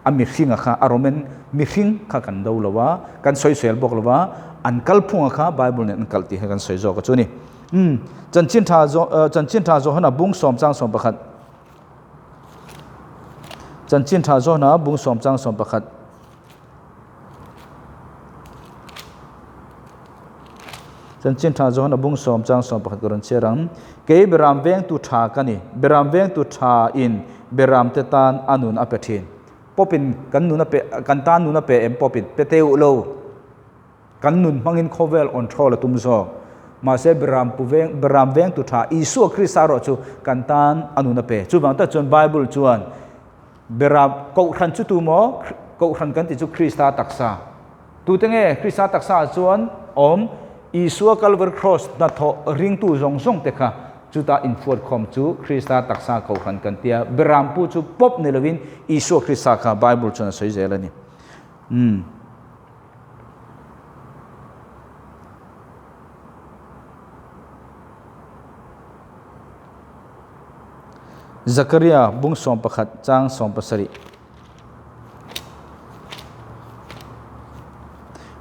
A mihringa kha, a Roman mihring kha kan do lo a, kan sawisel bawk lo a, an kalphunga kha Bible nen an kalh tih kha kan sawi zawk a chu ni. Umm, Chanchin Tha Chanchin Tha Johana bung sawm chang 11. Chanchin Tha Johana bung sawm chang 11. Chanchin tha Johana bung sawm chang 11 ka rawn chhiar ang. Kei beram vengtu tha ka ni, beram vengtu tha in beram te tan a nun a pe thin. Pawpin kan nun a pe, kan tan nun a pe em pawpin pe teuh lo. Kan nun hmangin khawvel on thawl a tum zawk. Mahse beram pu veng, beram vengtu tha Isua Krista erawh chu kan tan a nun a pe. Chuvang tak chuan Bible chuan Beram, Kohhran chu tu maw? Kohhran kan tih chu Krista taksa. Tute nge Krista taksa ah chuan awm? Isua Kalvari Kraws hnathawh ringtu zawng zawng te kha chuta infuatkhawm chu Krista taksa Kohhran kan tia. Berampu chu pawp ni lovin Isua Krista kha Bible chuan a sawi zel a ni. Umm. Zakaria bung 11 chang 17.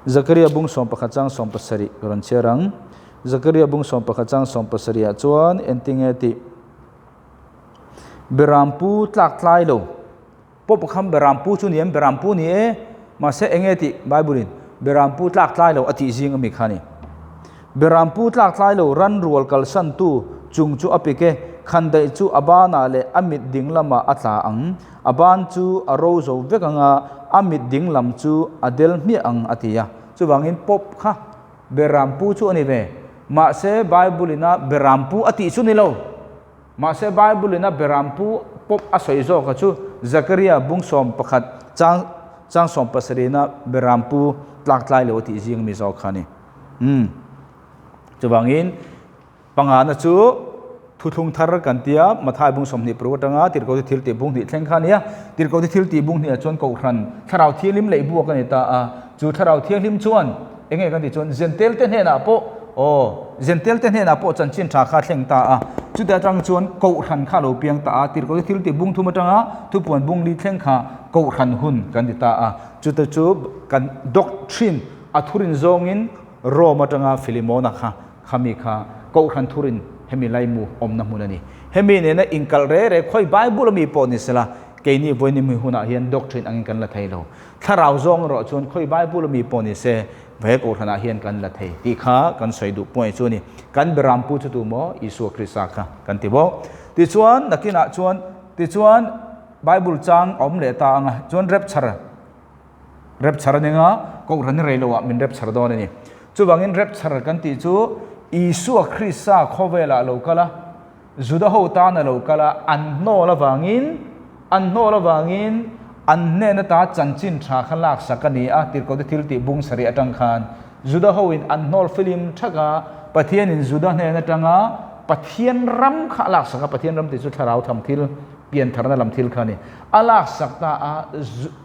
Zakaria bung 11 chang 17 ka rawn chhiar ang. Zakaria bung 11 chang 17 ah chuan entinge tih Berampu tlak tlai lo. Pawh pakham Berampu chu ni em? Berampu ni e. Mahse enge tih Bible in Berampu tlak tlai lo a tih zing ami kha ni. Berampu tlak tlai lo ran rual kalsan tu chung chu a pik e, khandaih chu a banah leh a mit ding lamah a tla ang, a ban chu a ro zo vek ang a, a mit ding lam chu a del hmiah ang a ti a. Chuvangin pawp kha Berampu chu a ni ve. Mahse Bible in a Berampu a tih chu ni lo. Mahse Bible in a berampu pawp a sawi zawk a chu Zakaria bung 11 chang chang 70 na berampu tlak tlai lo a tih zing mi zawk kha a ni. Umm. Chuvangin pangana chu thuthlung thar kan tia Mathai bung 26 atanga Tirhkohte thil tih bung hnih thleng kha a ni a. Tirhkohte thil tih bung hnih ah chuan Kohhran Thlarau Thianghlim leih buak a ni ta a. Chu Thlarau Thianghlim chuan eng nge kan tih chuan Zentel te hnenah pawh aw Zentel te hnenah pawh chanchin tha kha a thleng ta a, chuti atang chuan Kohhran kha a lo piang ta a, tirhkohte thil tih bung thum atanga thupuan bung li thleng kha Kohhran hun kan ti ta a, chute chu kan doctrine a thurin zawngin Rome atanga Philemona kha khami kha Kohhran thurin hemi laimu awmna hmun a ni. Hemi nena inkalh re re khawi Bible ami pawh ni sela keini vawiin hunah hian doctrine angin kan la thei lo. Thlarau zawng erawh chuan khawi Bible ami pawh ni se, he Kohhranah hian kan la thei tih kha kan sawi duh pawh chu a ni. Kan Berampu chu tu maw? Isua Krista kha kan ti bawk. Tichuan, nakinah chuan, tichuan Bible chang a awm leh ta ang a, chuan rapture, rapture a ni anga, Kohhran hi rei loah min rapture dawn a ni. Chuvangin rapture kan tih chu Isua Krista khawvelah a lo kal a, Juda ho tan a lo kal a, an hnawl avangin, an hnawl avangin an hnen ata chanchin tha kha laksak a ni a, tirhkohte thil tih bung sarih atang khan Juda ho in an hnawl filim thak a, Pathian in Juda hnen atanga Pathian ram kha a laksak a, Pathian ram tih chu thlarau tham thil, piantharna lam thil kha a ni, a laksak ta a,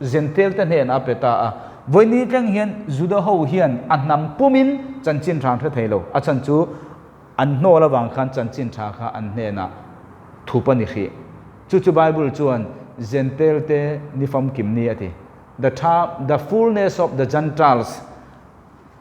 Zentel te hnenah a pe ta a, vawiini thleng hian Juda ho hian a hnam pumin chanchin tha an hre thei lo, a chhan chu An hnawl avang khan chanchin tha kha an hnenah thup a ni hrih. Chu chu Bible chuan Zentail te ni famkim ni a ti. The tha, the fullness of the Gentiles.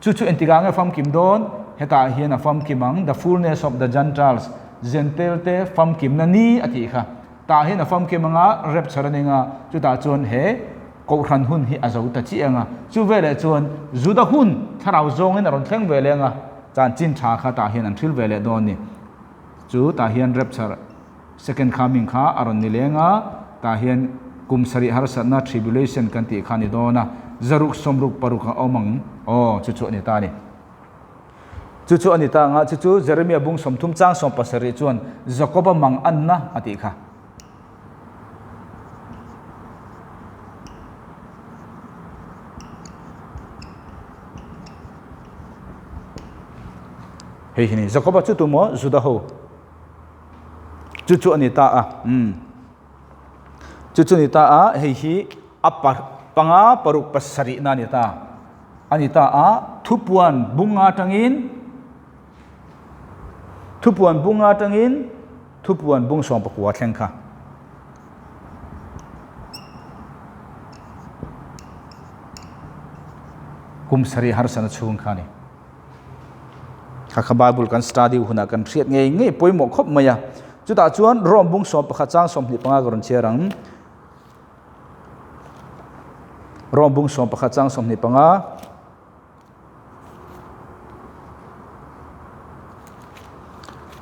Chu chu engtikah nge famkim dawn? Hetah hian a famkim ang, the fullness of the Gentiles, Zentail te famkimna ni a tih kha. Tah hian a famkim anga rapture a ning a, chutah chuan he Kohhran hun hi a zo ta chiah ang a. Chu veleh chuan Juda hun thlarau zawngin a rawn thleng ve leh ang a. Chanchin tha kha tah hian an thil ve leh dawn ni. Chu tah hian rapture, second coming kha a rawn ni leng a, tah hian kum sarih harsatna, tribulation kan tih kha a ni dawn a, zaruk sawmruk paruk a awm ang, aw chu chu a ni ta a ni. Chu chu a ni ta ang a, chu chu Jeremia bung 30 chang 17 chuan Jakoba mang anna a tih kha. Hei hi ni. Jakoba chu tu maw? Juda ho. Chu chu a ni ta a. Umm. Chu chu ni ta a, hei hi a panga paruk pasarih na a ni ta. A ni ta a, thupuan bunga atangin thupuan bunga atangin thupuan bung sawm pakua thleng kha. Kum sarih harsana chhung kha a ni. Kha kha Bible kan study hunah kan hriat ngei ngei pawimawh khawp mai a. Chutah chuan Rome bung 11 chang 25 ka rawn chhiar ang. Rome bung 11 chang 25.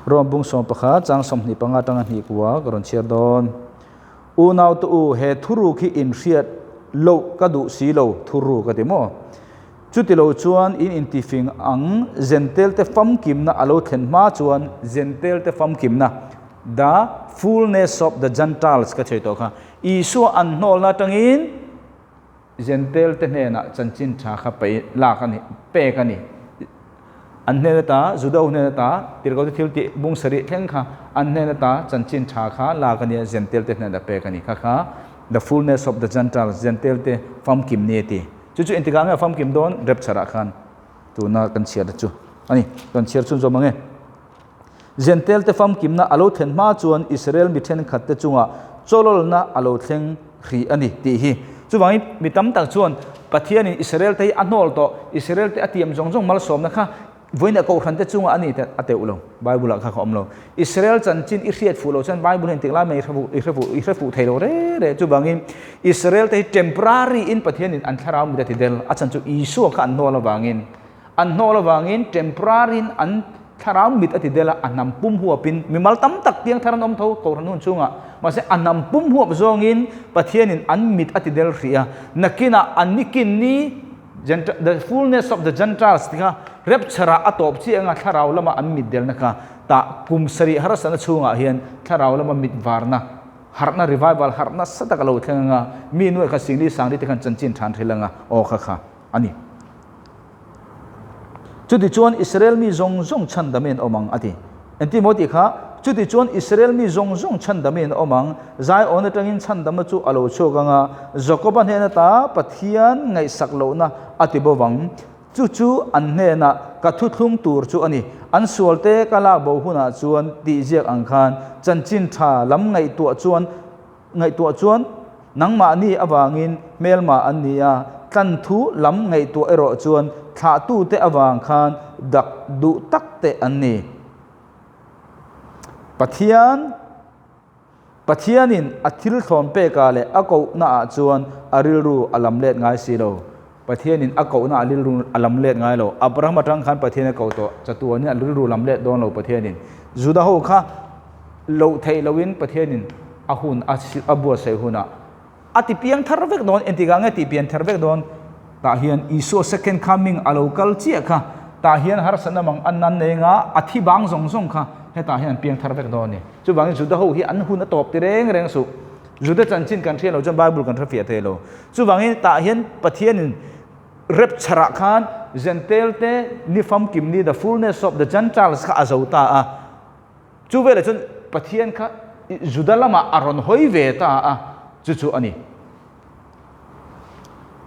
Rome bung 11 chang 25 tanga hnih kua ka rawn chhiar dawn. Unau te u, he thuruk hi in hriat loh ka duh si lo, thuruk a ti maw? Chutilo chuan in intifing ang Zentelte famkimna a lo thlen hma chuan Zentelte famkimna, the fullness of the Gentiles, ka chhui tawh kha. Isua an hnawlna atangin Zentelte hnenah chanchin tha kha pei lak a ni, pek a ni. An hnen ata, Juda ho hnen ata, tirhkohte thil tih bung sarih thleng kha an hnen ata chanchin tha kha lak a nia, Zentelte hnenah pek a ni. Kha kha the fullness of the Gentiles, Zentelte famkim ni a ti. Chu chu engtikah nge a famkim dawn rapture ah khan tuna kan chhiar chu a ni. Kan chhiar chhun zawm ang e. Zentel te famkimna a lo thlen hma chuan Israel mi thenkhat te chungah chawlawlna a lo thleng hrih a ni tih hi. Chuvangin mi tam tak chuan Pathianin Israel te hi a hnawl tawh, Israel te a tiam zawng zawng malsawmna kha Vawiinah kohhran te chungah a ni teh a teuh lo. Bible ah kha ka awm lo. Israel chanchin i hriat fuh loh chuan Bible hian tik lai mai i hre i hre fuh i hre fuh thei lo re re. Chuvangin Israel te hi temporary in Pathianin an thlarau mit a ti del. A chhan chu Isua kha an hnawl avangin an hnawl avangin temporary in an thlarau mit a ti del a, a hnam pum huapin mimal tam tak piang thar an awm tho kohhran hun chhungah. Mahse a hnam pum huap zawngin Pathianin an mit a ti del hrih a. Nakinah an nikin ni The fullness of the Gentiles ti kha rapture ah a tawp chiah anga thlarau lama an mit delna kha tah kum sarih harsatna chhungah hian thlarau lama mit varna harhna revival harh nasa tak a lo thleng anga mi nuaih kha singli sangli te khan chanchin than hril anga aw kha kha a ni. Chutichuan Israel mi zawng zawng chhandamin awm ang a ti. Engtin maw tih kha? Chutichuan Israel mi zawng zawng chhandamin awm ang, Zion atangin chhandamna chu a lo chhuak ang a, Jakoba hnen ata Pathian ngaihsak lohna a ti bo vang. Chu chu an hnenah ka thuthlung tur chu a ni. An sualte ka lak bo hunah chuan tih ziak ang khan chanchin tha lam ngaihtuah chuan Ngaihtuah chuan nangmahni avangin hmelma an ni a, tlanthu lam ngaihtuah erawh chuan thlahtute avang khan dak duh tak te an ni. Pathian Pathianin a thil thlawn pekah leh a kohnaah chuan a rilru a lam let ngai si lo. Pathianin a kohna a rilru a lam let ngai lo. Abraham atang khan Pathian a koh tawh. Chatuanin a rilru lam let dawn lo Pathianin. Juda ho kha loh theih loin Pathianin a hun a a buatsaih hunah a ti piang thar vek dawn. Engtikah nge ti pian thar vek dawn? Tah hian Isua second coming a lo kal chiah kha tah hian harsatna mang an nan nei anga a thi bang zawng zawng kha hetah hian an piang thar vek dawn a ni. Chuvangin Juda ho hi an hun a tawp ti reng reng suh. Juda chanchin kan hriat loh chuan Bible kan hrefiah thei lo. Chuvangin tah hian Pathianin rapture ah khan Gentile te ni famkim ni, the fullness of the Gentiles, kha a zo ta a. Chu velah chuan Pathian kha Juda lamah a rawn hawi ve ta a, chu chu a ni.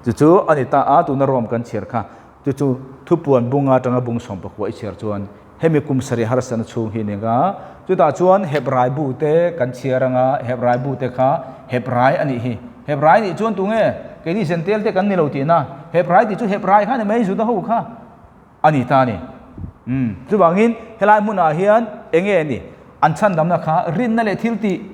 Chu chu a ni ta a, tuna Rome kan chhiar kha. Chu chu thupuan bunga atanga bung 11 i chhiar chuan hemi kum sarih harsatna chhung hi ni anga, chutah chuan Hebrai bu te kan chhiar anga, Hebrai bu te kha Hebrai a nih hi. Hebrai nih chuan tunge? Keini Zentel te kan ni lo tihna. Hebrai tih chu Hebrai kha ni mai, Juda ho kha a ni ta a ni. Umm, chuvangin helai hmunah hian enge a ni? An chhandamna kha rinna leh thiltih.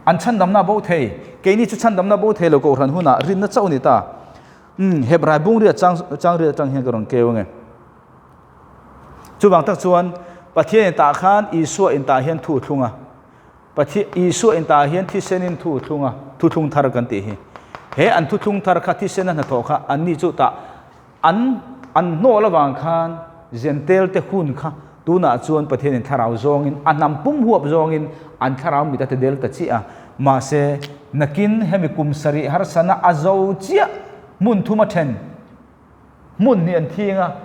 An chhandamna bo thei. Keini chu chhandamna bo thei lo kohhran hunah rinna chauh a ni ta. Umm, Hebrai bungria chang changriat atang hian ka rawn keu ange. Chuvang tak chuan Pathian in tah khan Isua in tah hian thu thlung a. Pathian Isua in tah hian thisenin thu thlung a, thuthlung thar kan tih hi. He an thuthlung thar kha thisena hnathawh kha anni chu tah An an hnawl avang khan Zentel te hun kha Tunah chuan Pathianin thlarau zawngin, a hnam pum huap zawngin an thlarau mit a ti del ta chiah a. Mahse, nakin hemi kum sarih harsana a zo chiah hmun thum a then hmun hi an thing a.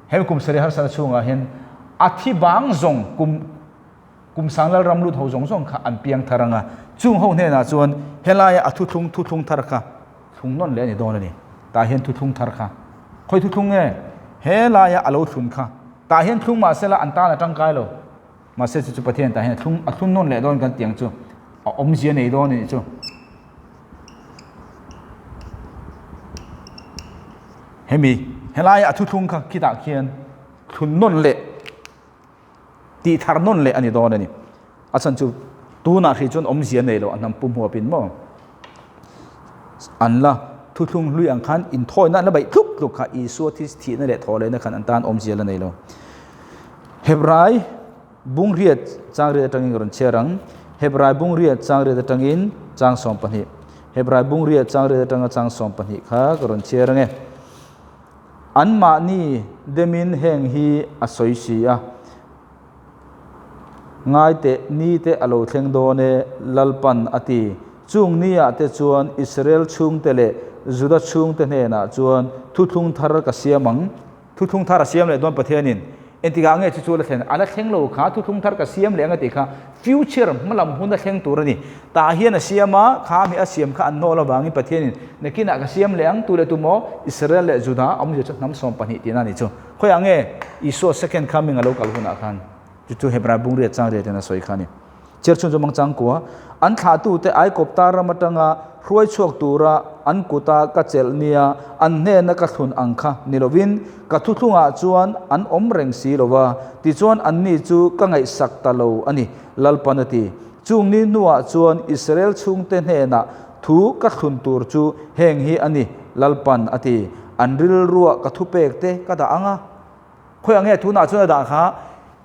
Hemi kum sarih harsana chhungah hian a thi bang zawng kum kum sang lal ram lut ho zawng zawng kha an piang thar ang a. Chung ho hnenah chuan helaia a thuthlung thuthlung thar kha thlung nawn leh a ni dawn a ni. Tah hian thuthlung thar kha khawi thuthlung nge? Helaia a lo thlun kha tah hian thlung mahsela an tan a tangkai lo. Mahse chu chu Pathian tah hian a thlung a thlun nawn leh dawn kan tih ang chu a awmzia nei dawn a nih chu. Hemi helaia a thuthlung kha khitah khian thlun nawn leh tih thar nawn leh a ni dawn a ni. A chhan chu tunah hrih chuan awmzia nei lo a hnam pum huapin maw an la thuthlung hlui ang khan inthawina an la baih tluk tluk kha Isua thi thihna leh thawh lehna khan an tan awmzia la nei lo. Hebrai bungriat changriat atangin ka rawn chhiar ang. Hebrai bungriat changriat atangin chang 12. Hebrai bungriat changriat atanga chang 12 kha ka rawn chhiar ang e. Anmahni demin heng hi a sawi si a, Ngai teh, ni te a lo thleng dawn e, Lalpan a ti. Chung niah te chuan Israel chhungte leh Juda chhungte hnenah chuan thuthlung thar ka siam ang. Thuthlung thar a siam leh dawn Pathianin engtikah nge chu chu la thlen? A la thleng lo kha, thuthlung thar ka siam leh ang a tih kha future hmalam hun a thleng tur a ni. Tah hian a siam a, kha mi a siam kha an hnawl avangin Pathianin nakinah ka siam leh ang tu leh tu maw Israel leh Juda awmzia chu hnam 12 tihna a ni chu. Khawiah nge Isua second coming a lo kal hunah khan chu chu Hebrai bungriat changriat in a sawi kha a ni. Chhiar chhun chu mang changkua an thlahtute Aikawpta ram atanga hruai chhuak tura an kuta ka chelh nia an hnena ka thlun ang kha ni lovin ka thuthlungah chuan an awm reng si lova tichuan anni chu ka ngaihsak ta lo a ni Lalpan a ti. Chung ni hnuah chuan Israel chhungte hnenah thu ka thlun tur chu heng hi a ni, Lalpan a ti. An rilruah ka thupek te ka dah ang a. Khawiah nge tunah chuan a dah kha?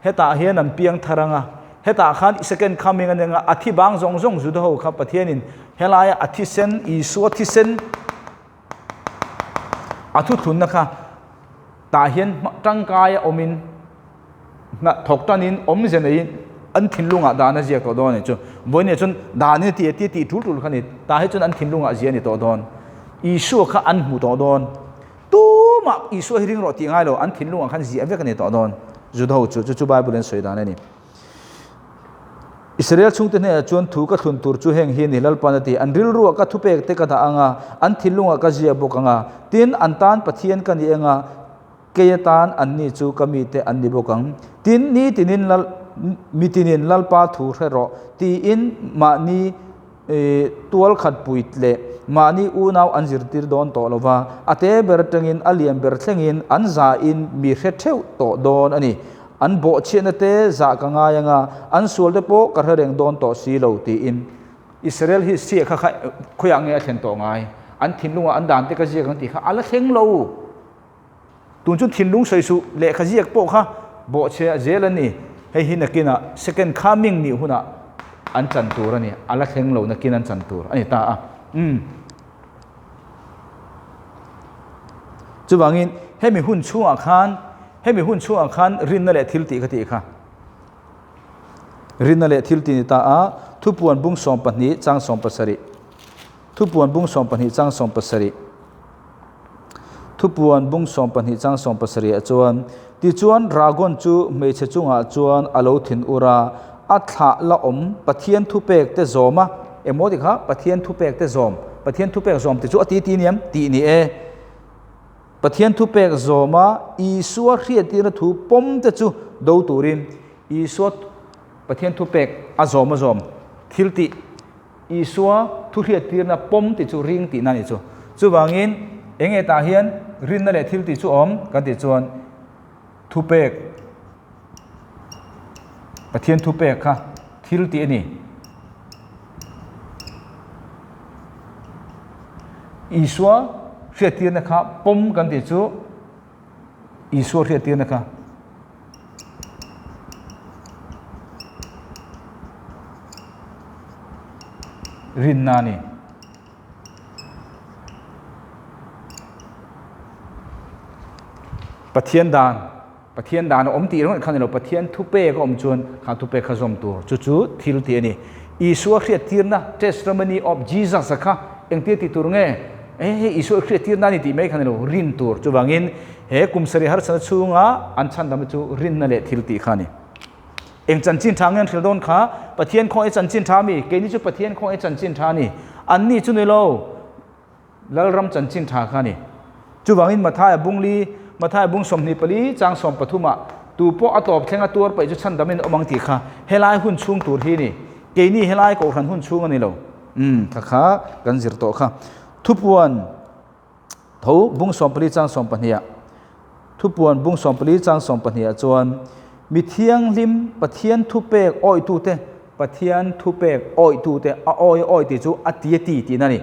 Hetah hian an piang thar ang a. Hetah khan second coming a ni ang a, a thi bang zawng zawng Juda ho kha Pathianin helaia a thisen, Isua thisen a thuthlunna kha tah hian tangkaia awmin hna thawk tanin awmze neiin an thinlungah dan a ziak tawh dawn a ni chu. Vawiin chuan dan in a ti a ti tih tul tul kha a ni. Tah hi chuan an thinlungah zia a ni tawh dawn. Isua kha an hmu tawh dawn. Tumah Isua hi ring rawh tih ngai lo, an thinlungah khan ziah vek a ni tawh dawn. Juda ho chu, chu chu Bible in sawi dan a ni. Israel chhungte hnenah chuan thu ka thlun tur chu heng hi a ni, Lalpan a ti. An rilruah ka thupek te ka dah ang a, an thinlungah ka ziah bawk ang a. Tin, an tan Pathian ka ni eng a, Kei atan anni chu ka mite an ni bawk ang. Tin, ni tinin Lal, mi tinin Lalpa thu hre rawh, tiin mahni tual khat pui leh mahni unau an zirtir dawn tawh lo va, a te ber atangin a lian ber thlengin an zahin mi hre theuh tawh dawn a ni. An bawhchhiatna te zah ka ngai ang a, an sual te pawh ka hre reng dawn tawh si lo, tiin. Israel hi siah kha kha khawiah nge a thlen tawh ngai? An thinlungah an dan te ka ziak ang tih kha a la thleng lo. Tun chu thinlung sawi suh, lehkha ziak pawh kha bawhchhe zel a ni. Hei hi nakinah second coming nih hunah an chan tur a ni, a la thleng lo nakin an chan tur a ni ta a. Umm. Chuvangin hemi hun chhungah khan, hemi hun chhungah khan rinna leh thil tih ka tih kha. Rinna leh thil tih ni ta a, thupuan bung 12 chang 17. Thupuan bung 12 chang 17. Thupuan bung 12 chang 17 ah chuan, Tichuan Dragon chu hmeichhe chungah chuan a lo thin ur a, a thlah la awm Pathian thupek te zawm a, emaw ti kha Pathian thupek te zawm, Pathian thupek zawm ti chu a ti ti niam tih ni e. Pathian thupek zawm a Isua hriattirna thu pawm te chu do turin Isua Pathian thupek a zawm a zawm thil tih Isua thu hriattirna pawm tih chu ring tihna a nih chu. Chuvangin eng nge tah hian rinna leh thil tih chu awm kan tih chuan thupek, Pathian thupek kha thil tih a ni. Isua hriattirna kha pawm kan tih chu Isua hriattirna kha rinna a ni. Pathian dan. Pathian dan a awm tih ringawt kha ni lo, Pathian thupek a awm chuan kha thupek kha zawm tur. Chu chu thil tih a ni. Isua hriattirna, testimony of Jesus, a kha engtia ti tur nge? E hei Isua hriattirna a ni tih mai kha ni lo, rin tur. Chuvangin he kum sarih harsatna chhunga an chhandamna chu rinna leh thil tih kha a ni. Eng chanchin tha nge an hrilh dawn kha? Pathian khawngaih chanchin tha a mi? Keini chu Pathian khawngaih chanchin tha a ni. Anni chu ni lo. Lalram chanchin tha kha a ni. Chuvangin Mathaia bung li, Mathaia bung 24 chang 13 ah tu pawh a tawp thleng a tuar paih chu chhandamin awm ang tih kha helai hun chhung tur hi a ni. Keini helai kohhran hun chhung a ni lo. Umm kha kha kan zir tawh kha. Thupuan tho bung 14 chang 12 ah Thupuan bung 14 chang 12 ah chuan mi thianghlim Pathian thupek awihtute Pathian thupek awihtute a awi awi tih chu a ti a ti tihna a ni.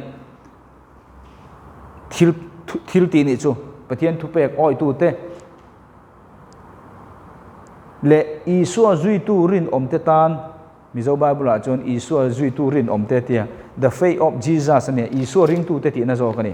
Thil thil tih nih chu Pathian thupek awihtute leh Isua zuitu rinawmte tan Mizo Bible ah chuan Isua zuitu rinawmte tia The Faith of Jesus a nia, Isua ringtute tihna zawk a ni.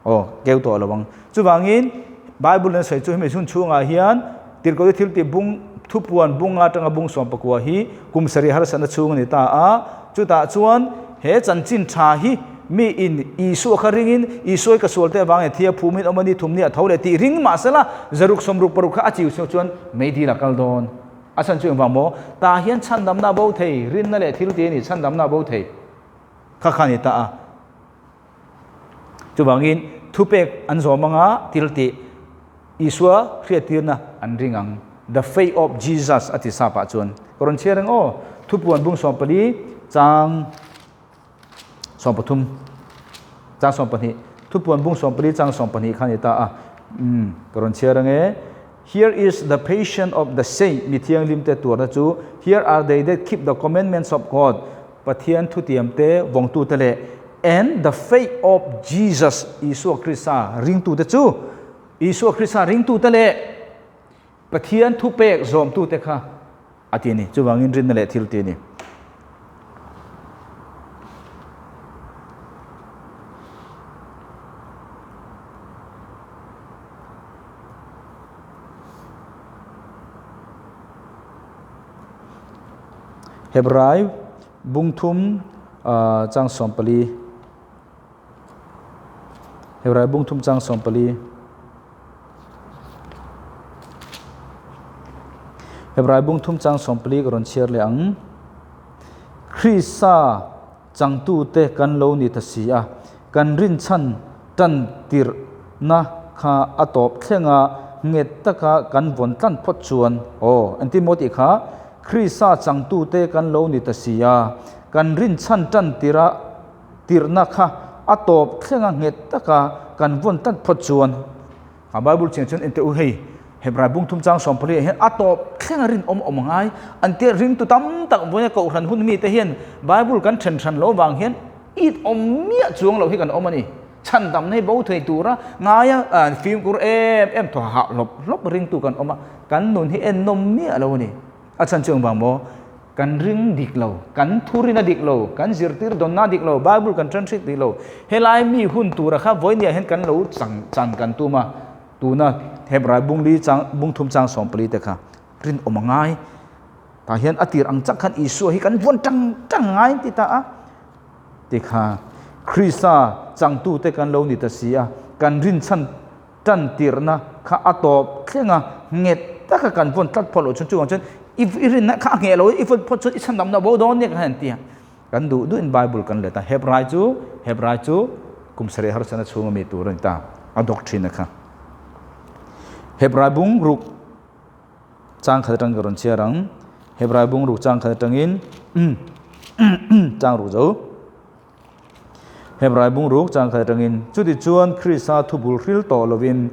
Aw, keu tawh lo ang. Chuvangin Bible in a sawi chu hemi hun chhungah hian Tirhkohte thil tih bung thupuan bunga atanga bung 19 hi kum sarih harsatna chhung a ni ta a. Chutah chuan he chanchin tha hi mi in Isua kha ringin Isua hi ka sual te avangin thia phumin awm a ni thum ni a tho leh tih ring mahsela zaruk 66 kha a chiu chhuak chuan meidil a kal dawn. A chhan chu engvang maw? Tah hian chhandamna a bo thei, rinna leh thil tih a ni, chhandamna a bo thei kha kha a ni ta a. Chuvangin thupek an zawm anga thil tih Isua hriattirna an ring ang. The faith of Jesus a ti sap ah chuan ka rawn chhiar ang aw. Thupuan bung 14 chang 13 chang 12 Thupuan bung 14 chang 12 kha ni ta a. Umm ka rawn chhiar ang e. Here is the patience of the saint mi thianghlim te tuarna chu Here are they that keep the commandments of God Pathian thutiamte vawngtute leh and the faith of Jesus, Isua Krista ringtute chu, Isua Krista ringtute leh Pathian thupek zawmtute kha a ti a ni. Chuvangin rinna leh thil ti a ni. Hebrai bung thum chang 14 Hebrai bung thum chang 14 Hebrai bung thum chang 14 ka rawn chhiar leh ang. Krista changtute kan lo ni ta si a, kan rinchhan tan tirhna kha a tawp thlenga nghet taka kan vawn tlan phawt chuan, aw, engtin maw tih kha, Krista changtute kan lo ni ta si a, kan rinchhan tan tirha tirhna kha a tawp thlenga nghet taka kan vawn tlan phawt chuan. A Bible chiang chuan ente u hei Hebrai bung thum chang 14 ah hian a tawp thleng a rinawm awm ngai an tia ringtu tam tak vawiin a kohhran hun mi te hian Bible kan then hran loh vang hian it awm miah chuang loh hi kan awm a ni. Chhandamna hi bo thei tura ngaia fimkhur em em thaw hah hlawp hlawp ringtu kan awm a, kan nun hi ennawm miah lo a ni. A chhan chu engvang maw? Kan ring dik lo, kan thurin a dik lo, kan zirtir dawnna a dik lo, Bible kan tan hrik dik lo. Helai mi hun tura kha vawinia hian kan lo chang chan kan tum a, tuna Hebrai bung li chang bung thum chang 14 te kha rinawm a ngai. Tah hian a tir ang chak khan Isua hi kan vuan tang tang ngai an ti ta a. Ti kha Krista changtute kan lo ni ta si a, kan rinchhan tan tirhna kha a tawp thleng a, nghet taka kan vawn tlat phawt loh chuan chuvang chuan i i rinna kha a ngheh lo i vawn phawt chuan i chhandamna bo dawn nia ka han ti a. Kan duh duhin Bible kan let a, Hebrai chu Hebrai chu kum sarih harsatna chhunga mi tur a ni ta, a doctrine a kha. Hebrai bung ruk chang khat atang ka rawn chhiar ang, Hebrai bung ruk chang khat atangin chang ruk zo. Hebrai bungruk changkhat atangin, Chutichuan Krista thubul hril tawh lovin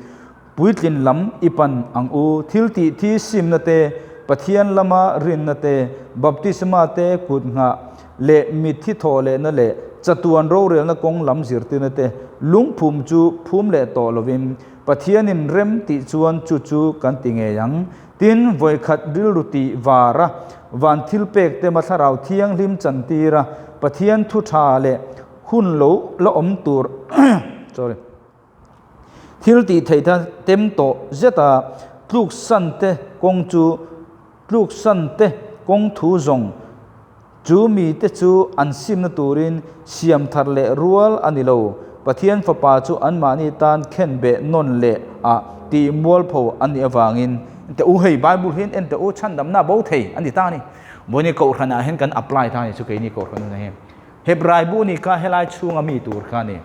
puitlin lam i pan ang u, thil tih thi simna te, Pathian lama rinna te, baptisma te, kut nghah leh mitthi thawh lehna leh chatuan rorelna kawng lam zirtirna te lungphum chu phum leh tawh lovin Pathianin rem tih chuan chu chu kan ti ngei ang. Tin, vawikhat rilru tih vara van thil pek tema thlarau thianghlim chantira Pathian thu tha leh hun lo la awm tur sorry thil tih theih tha tem tawh zeta Tluksan te kawng chu tluksan te kawng thu zawng chu mite chu an simna turin siam thar leh rual a ni lo. Pathian Fapa chu anmahni tan khenbeh nawn leh a tih mualpho a nih avangin. Ente u, hei Bible hian ente u chhandamna bo thei a ni ta a ni. Vawiin Kohhranah hian kan apply ta a ni chu keini Kohhran hunah hian. Hebrai bu ni kha helai chhunga mi tur kha a ni.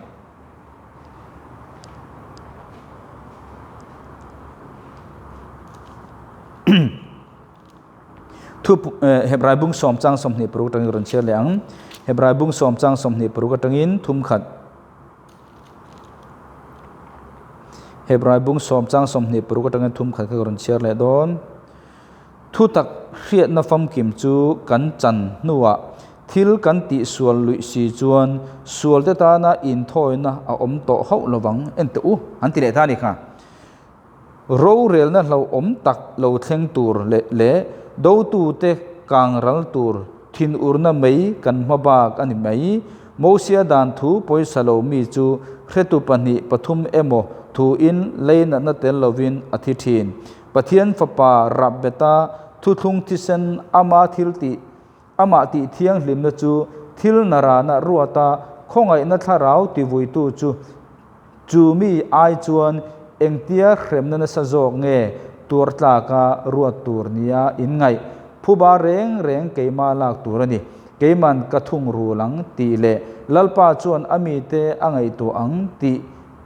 Thu Hebrai bung sawm chang 26 atangin rawn chhiar leh ang. Hebrai bung sawm chang 26 atangin thum khat. Hebrai bung sawm chang 26 atangin thum khat kha rawn chhiar leh dawn. Thutak hriatna famkim chu kan chan hnuah thil kan tihsual luih si chuan sualte tana inthawina a awm tawh hauh lovang en teh u an ti leh ta a ni kha. Rorelna hlauhawm tak lo thleng tur leh leh dotute kang ral tur thinurna mei kan hma bak a ni mai. Mosia dan thu pawisa lo mi chu hretu pahnih pathum emaw thuin leinatna tel lovin a thi thin. Pathian Fapa rapbeta thuthlung thisen ama thil tih, amah tih thianghlimna chu thil narana ruata khawngaihna thlarau tivuitu chu chu mi ai chuan engtia hremna nasa zawk nge tuar tlaka ruat tur nia inngaih phuba reng reng keima lak tur a ni. Keiman ka thung rul ang tih leh Lalpa chuan a mite a ngaihtuah ang tih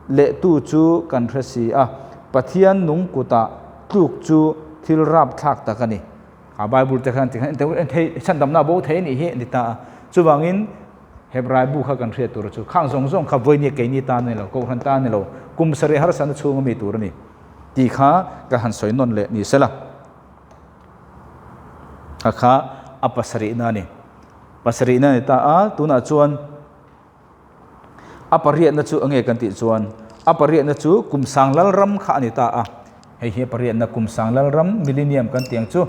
Lehtu chu kan hre si a, Pathian nung kutah tluk chu thil rapthlak tak a ni. A Bible te khan tikhan en thei chhandamna a bo thei a nih hi a ni ta a. Chuvangin Hebrai bu kha kan hriat tur chu khang zawng zawng kha vawinia keini tan a ni lo, Kohhran tan a ni lo, kum sarih harsatna chhunga mi tur a ni tih kha ka han sawi nawn leh ni sela. Kha kha a pasarihna a ni. Pasarihna a ni ta a, tunah chuan. A pariatna chu enge kan tih chuan a pariatna chu kum sang lal ram kha a ni ta a, hei hi a pariatna kum sang lal ram millennium kan tih ang chu.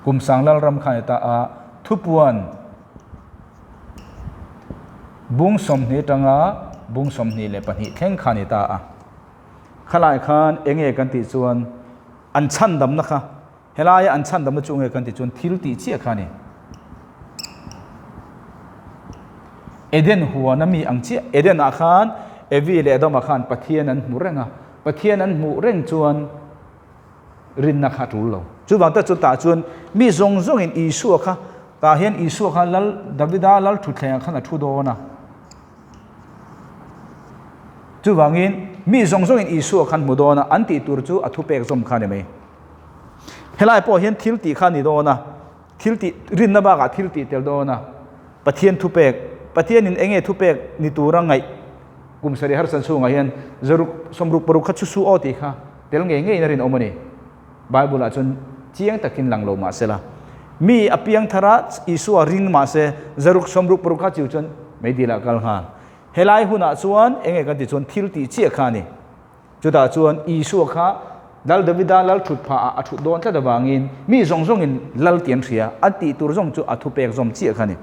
Kum sang lal ram kha a ni ta a, thupuan bung 20 atanga bung 22 thleng kha a ni ta a. Khalai khan enge kan tih chuan an chhandamna kha, helaia an chhandamna chu enge kan tih chuan thil tih chiah kha a ni. Eden huana mi ang chiah, Eden ah khan Evi leh Adama khan Pathian an hmu reng a, Pathian an hmuh reng chuan rinna kha a tul lo. Chuvang tak chu tah chuan mi zawng zawngin Isua kha, tah hian Isua kha Lal Davida Lal thutthlengah khan a thu dawn a. Chuvangin, mi zawng zawngin Isua khan hmu dawn a, an tih tur chu a thupek zawm kha a ni mai. Helai pawh hian thil tih kha a ni dawn a, thil tih, rinna bakah thil tih tel dawn a, Pathian thupek, Pathianin eng nge thupek ni tura ngaih kum sarih harsan chhungah hian zaruk 66 kha chhusu aw tih kha tel ngei ngeiin a rinawm a ni. Bible-ah chuan chiang takin lang lo mah sela, mi a piang thar a, Isua ring mah se, zaruk 66 kha chiu chuan meidil ah kal nghal. Helai hunah chuan eng nge kan tih chuan thil tih chiah kha a ni. Chutah chuan Isua kha Lal Davida lal thut phah ah a thut dawn tlat avangin mi zawng zawngin lal tih an hria, a tih tur zawng chu a thupek zawm chiah kha a ni.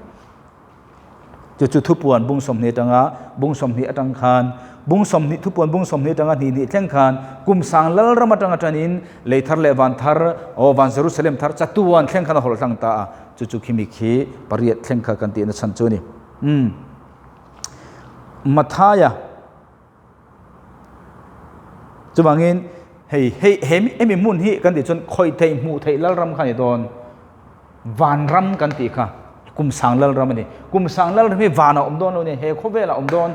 Chu chu thupuan bung 20 atanga bung 20 atang khan bung 20 thupuan bung 20 atanga hnih hnih thleng khan kum sang lal ram atanga tanin lei thar leh van thar aw van Jerusalem thar chatuan thleng khan a hawlh hlang ta a chu chu khimi khi pariat thleng kha kan tihna chhan chu a ni. Umm Mathaia Chuvangin hei hei he hemi hmun hi kan tih chuan khawih theih hmuh theih lalram kha a ni dawn. Vanram kan tih kha kum sang lalram a ni. Kum sang lalram hi vanah awm dawn lo a ni, he khawvelah awm dawn.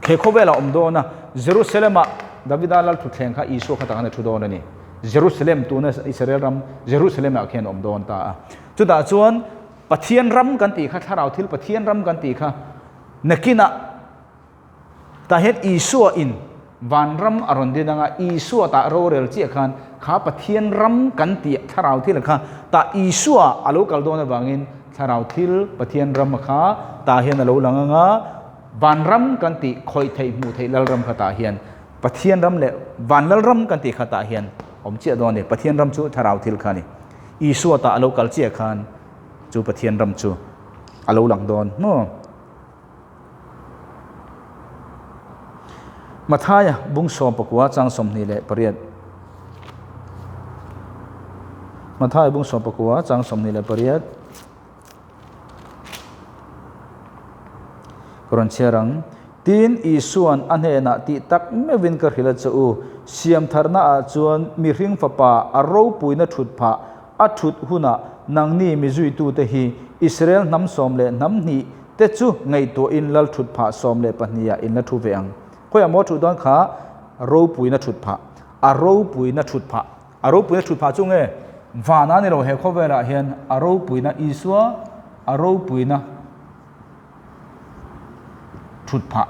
He khawvelah awm dawn a, Jerusalem-ah Davida lal thutthleng kha Isua kha takhan a thu dawn a ni. Jerusalem tuna Israel ram Jerusalem-ah khian awm dawn ta a. Chutah chuan Pathian ram kan tih kha thlarau thil Pathian ram kan tih kha Nakinah tah hian Isua in vanram a rawn din anga Isua tah rorel chiah khan kha Pathian ram kan tih thlarau thil kha tah Isua a lo kal dawn avangin thlarau thil Pathian ram kha tah hian a lo lang anga vanram kan tih khawih theih hmuh theih lalram kha tah hian Pathian ram leh van lalram kan tih kha tah hian awm chiah dawn a ni. Pathian ram chu thlarau thil kha a ni. Isua tah a lo kal chiah khan chu Pathian ram chu. A lo lang dawn maw? Mathaia bung 19 chang 28. Mathaia bung 19 chang 28. Ka rawn chhiar ang. Tin, Isua'n a hnenah tih tak meuhin ka hrilh a che u, Siamtharna ah chuan mihring fapa a ropuina thut phah a thut hunah nangni mi zuitute hi Israel hnam 12 te chu ngaihtuahin lal thut phah 12 ah in la thu ve ang. Khawiah maw thut dawn kha ropuina thut phah, a ropuina thut phah. A ropuina thut phah chu nge? Vana ni lo he khawvelah hian a ropuina Isua a ropuina thut phah.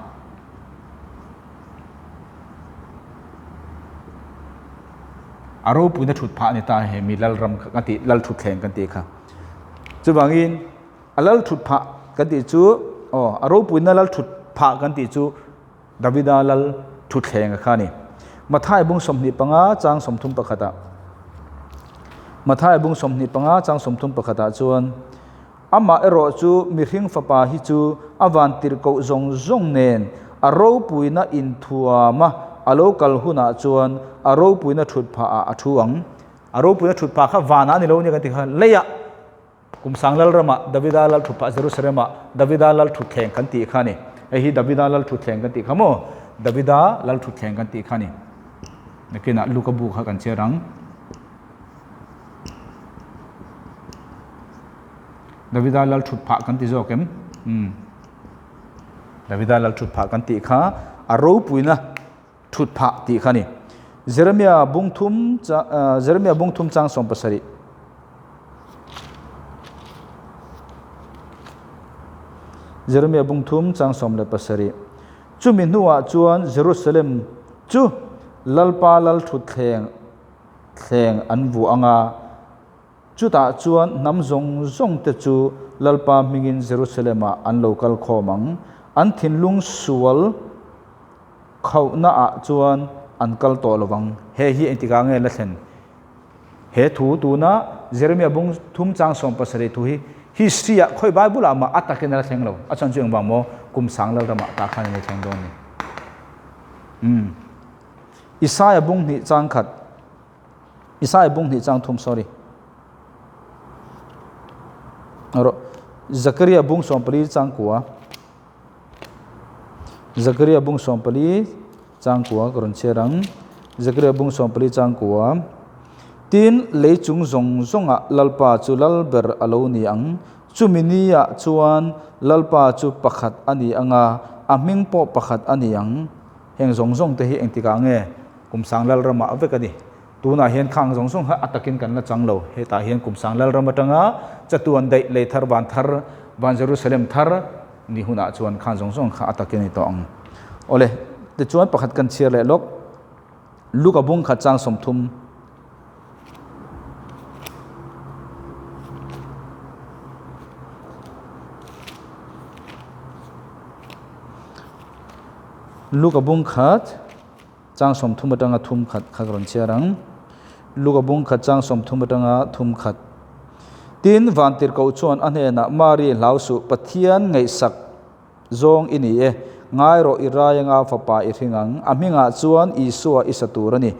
A ropuina thut phah a ni ta he mi lalram kan tih lal thutthleng kan tih kha. Chuvangin a lal thut phah kan tih chu aw a ropuina lal thut phah kan tih chu Davida lal thutthleng a kha a ni. Mathai bung 25 chang 31 ah Mathai bung 25 chang 31 ah chuan Amah erawh chu mihring fapa hi chu a vantirhkoh zawng zawng nen a ropuina inthuama a lo kal hunah chuan a ropuina thut phah ah a thu ang. A ropuina thut phah kha vanah a ni lo nia kan ti kha leiah Kum sang lal ramah Davida lal thut phah Jerusalem-ah Davida lal thutthleng kan tih kha a ni. Hei hi Davida lal thutthleng kan tih kha maw? Davida lal thutthleng kan tih kha a ni. Nakinah Luka bu kha kan chhiar ang. Davida lal thut phah kan ti zawk em? Umm. Davida lal thut phah kan tih kha a ropuina thut phah tih kha a ni. Jeremia bung thum Jeremia bung thum chang 17. Jeremia bung thum chang 17. Chumi hnuah chuan Jerusalem chu Lalpa lal thutthleng thleng an vuah ang a, Chutah chuan hnam zawng zawng te chu Lalpa hmingin Jerusalem-ah an lo kal khawm ang. An thinlung sual khauhnaah chuan an kal tawh lo vang. He hi engtikah nge la thlen? He thu tuna Jeremia bung thum chang 17 thu hi history-ah khawi Bible-ah mah a takin a la thleng lo. A chhan chu engvang maw? Kum sang Lalramah tah khan an la thleng dawn a ni. Umm. Isaiah bung hnih chang khat. Isaiah bung hnih chang thum sorry. Ro Zakaria bung 14 chang kua. Zakaria bung 14 chang kua ka rawn chhiar ang. Zakaria bung 14 chang kua. Tin lei chung zawng zawngah Lalpa chu lal ber a lo ni ang. Chumi niah chuan Lalpa chu pakhat a ni anga a hming pawh pakhat a ni ang. Heng zawng zawng te hi engtikah nge kum sang lal ramah vek a ni. Tunah hian khang zawng zawng kha a takin kan la chang lo. Hetah hian kum sang lal ram atanga chatuan daih lei thar van thar van Jerusalem thar ni hunah chuan khang zawng zawng kha a takin a ni tawh ang. Awle, tichuan pakhat kan chhiar leh lawk. Luka bung khat chang 30. Luka bung khat chang 30 atanga thum khat kha ka rawn chhiar ang. Luka bung khat chang 30 atanga thum khat. Tin, Vantirhkoh chuan a hnenah, Mari, hlau suh, Pathian ngaihsak zawng i ni e. Ngai rawh, i rai anga fapa i hring ang. A hmingah chuan Isua i sa tur a ni.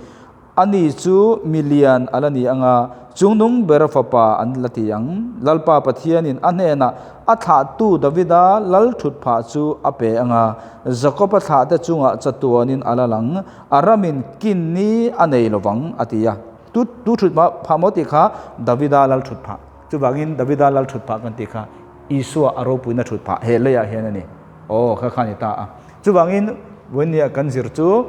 Ani chu milian a la ni anga, chungnung ber fapa an la ti ang. Lalpa Pathianin a hnenah a thlahtu Davida lal thut phah chu a pe anga, Jakoba thlahte chungah chatuanin a la lang, a ramin kin ni a nei lo vang, a ti a. Tu tu thut phah maw tih kha Davida lal thut phah. Chuvangin Davida lal thut phah kan tih kha Isua a ropuina thut phah he leiah hian a ni. Aw, kha kha a ni ta a. Chuvangin vawinia kan zir chu.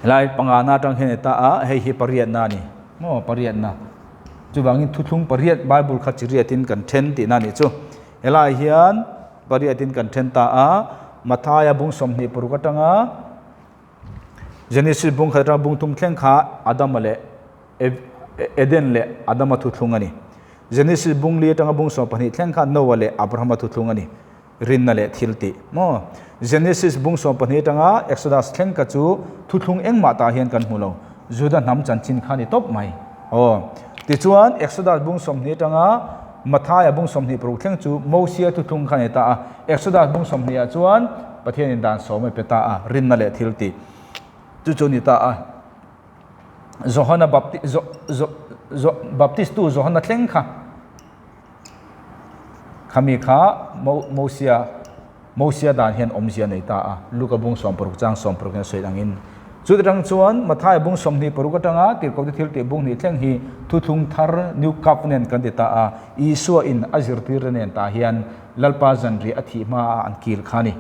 Helai pangana atang hian ta a, hei hi pariatna a ni. Maw pariatna. Chuvangin thuthlung pariat Bible kha chi riatin kan then tihna a nih chu. Helai hian pariatin kan then ta a, Mathaia bung 26 atanga Genesis bung khat atanga bung thum thleng kha Adama leh Eden leh Adama thuthlung a ni. Genesis bung li atanga bung 12 thleng kha Noah leh Abrahama thuthlung a ni. Rinna leh thil tih maw? Genesis bung 12 atanga Exodus thleng kha chu thuthlung engmah tah hian kan hmu lo. Juda hnam chanchin kha a ni tawp mai. Aw. Tichuan Exodus bung 20 atanga Mathaia bung 26 thleng chu Mosia thuthlung kha a ni ta a, Exodus bung 20 ah chuan Pathianin dan sawm a pe ta a, rinna leh thil tih chu chu a ni ta a. Johana Bapti Jo Jo Jo Baptistu Johana thleng kha khami kha Mo Mosia Mosia dan hian awmzia nei ta a, Luka bung 60 chang 60 in a sawi angin. Chuti tang chuan Mathaia bung 26 atanga tirhkohte thil tih bung hnih thleng hi thuthlung thar, New Covenant, kan ti ta a, Isua in a zirtirte nen tah hian Lalpa zanriah a thih hma a an kil kha a ni.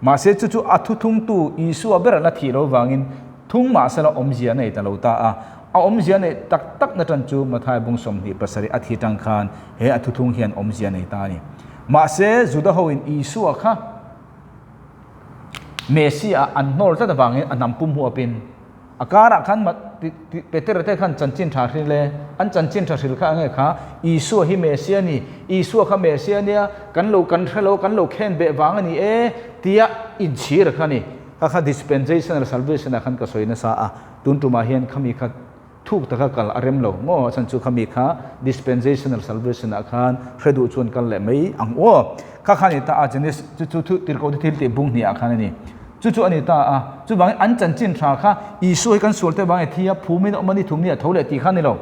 Mahse chu chu a thuthlungtu Isua ber an la thih lo vangin thung mahsela awmzia nei ta lo ta a, a awmzia neih tak tak na tan chu Mathaia bung 27 a thi tang khan he a thuthlung hian awmzia nei ta a ni. Mahse Juda hoin Isua kha Messia an hnawl tlat avangin a hnam pum huapin a karah khan Petera te khan chanchin tha hril e, an chanchin tha hril kha enge kha Isua hi Messia a ni, Isua kha Messia a nia, kan lo kan hre lo, kan lo khen beh vang a ni e tia inchhir kha a ni. Kha kha dispensational salvation ah khan ka sawi nasa a, tun tumah hian khami kha thuk taka kal a rem lo maw? A chhan chu khami kha dispensational salvation ah khan hre duh chuan kal leh mai ang aw. Kha kha a ni ta a, Genesis chu chu thu tirhkoh te thil tih bung hnih ah khan a ni. Chu chu a ni ta a, chuvangin an chanchin tha kha Isua hi kan sual te vang e thi a, phumin a awm a ni thum ni a tho leh tih kha a ni lo.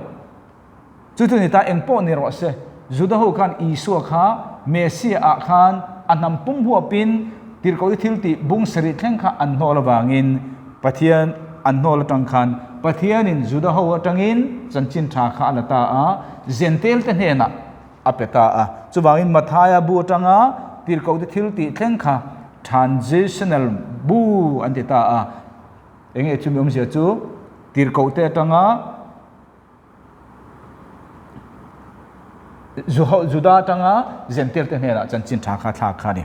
Chu chu a ni ta, eng pawh ni rawh se, Juda ho khan Isua kha Messiah ah khan a hnam pum huapin tirhkoh te thil tih bung sarih thleng kha an hnawl avangin Pathian an hnawl atang khan Pathianin Juda ho atangin chanchin tha kha a la ta a, Zentel te hnenah a pe ta a. Chuvangin Mathaia bu atanga tirhkoh te thil tih thleng kha transitional bu an ti ta a. Enge chumi awmzia chu tirhkoh te atanga Juda atanga Zentel te hnenah chanchin tha kha thlak kha a ni.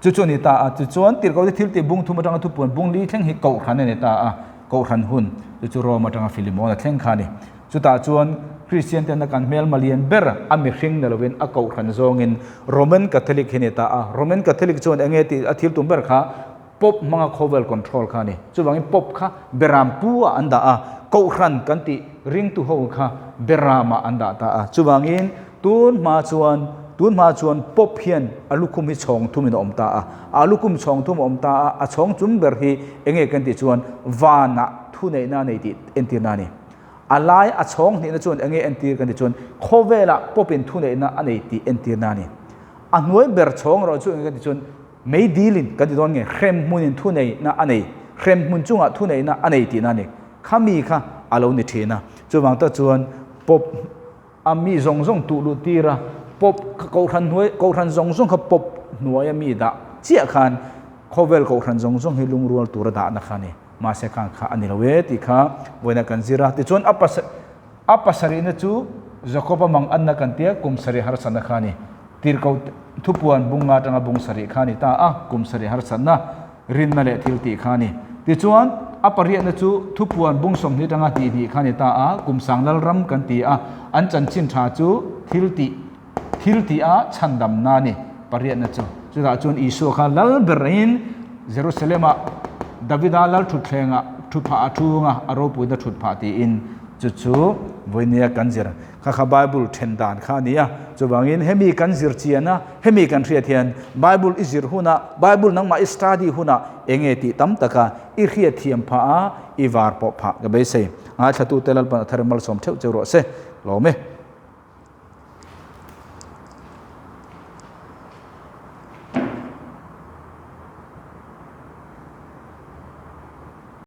Chu chu a ni ta a. Tichuan tirhkoh te thil tih bung thum atanga thupuan bung li thleng hi kohhran a ni ta a. Kohhran hun chu chu Rome atanga Filimona thleng kha a ni. Chutah chuan Kristian tena kan hmelma lian ber a mihring ni lovin a kohhran zawngin Roman Catholic hi a ni ta a. Roman Catholic chuan eng nge tih a thil tum ber kha Pope hmanga khawvel control kha a ni. Chuvangin Pope kha beram pu ah an dah a, kohhran kan tih ringtu ho kha beram ah an dah ta a. Chuvangin tun hma chuan tun hma chuan Pope hian a lukhum hi chhawng thumin a awm ta a. A lukhum chhawng thum a awm ta a, a chhawng chung ber hi eng nge kan tih chuan vanah thuneihna a nei tih entirna a ni. A lai a chhawng hnihna chuan eng nge entir kan tih chuan khawvelah Pope in thuneihna a nei tih entirna a ni. A hnuai ber chhawng erawh chu eng nge kan tih chuan Mei dilin kan ti dawn nge hremhmunin thuneihna a nei, hremhmun chungah thuneihna a nei tihna a ni. Kha mi kha a lo ni thin a. Chuvang tak chuan pawp a mi zawng zawng tuh luh tir a, pawp kha kohhran hnuai, kohhran zawng zawng kha pawp hnuaia mi dah chiah khan khawvel kohhran zawng zawng hi lungrual tura dahna kha a ni. Mahse khan kha a ni lo e tih kha vawiinah kan zir a. Tichuan a a pasarihna chu Jakob-a mang anna kan tia kum sarih harsatna kha a ni. Tirhkoh thupuan bung nga atanga bung sarih kha a ni ta a, kum sarih harsatna, rinna leh thil tih kha a ni. Tichuan, a pariatna chu thupuan bung 20 atanga hnih hnih kha a ni ta a, kum sang lalram kan ti a, an chanchin tha chu thil tih, thil tih a chhandamna a ni, pariatna chu. Chutah chuan Isua kha lal berin Jerusalem-ah Davida lal thutthlengah thuphah a thu anga a ropuina thutphah tiin chu chu vawinia kan zir. Kha kha Bible then dan kha a ni a, chuvangin hemi kan zir chian a, hemi kan hriat hian Bible i zir hunah, Bible nangmah i study hunah eng nge tih tam taka i hriat thiam phah a, i var pawh phah ka beisei. Ngaithlatute Lalpan a thar malsawm theuh cheu rawh se. Lawm e.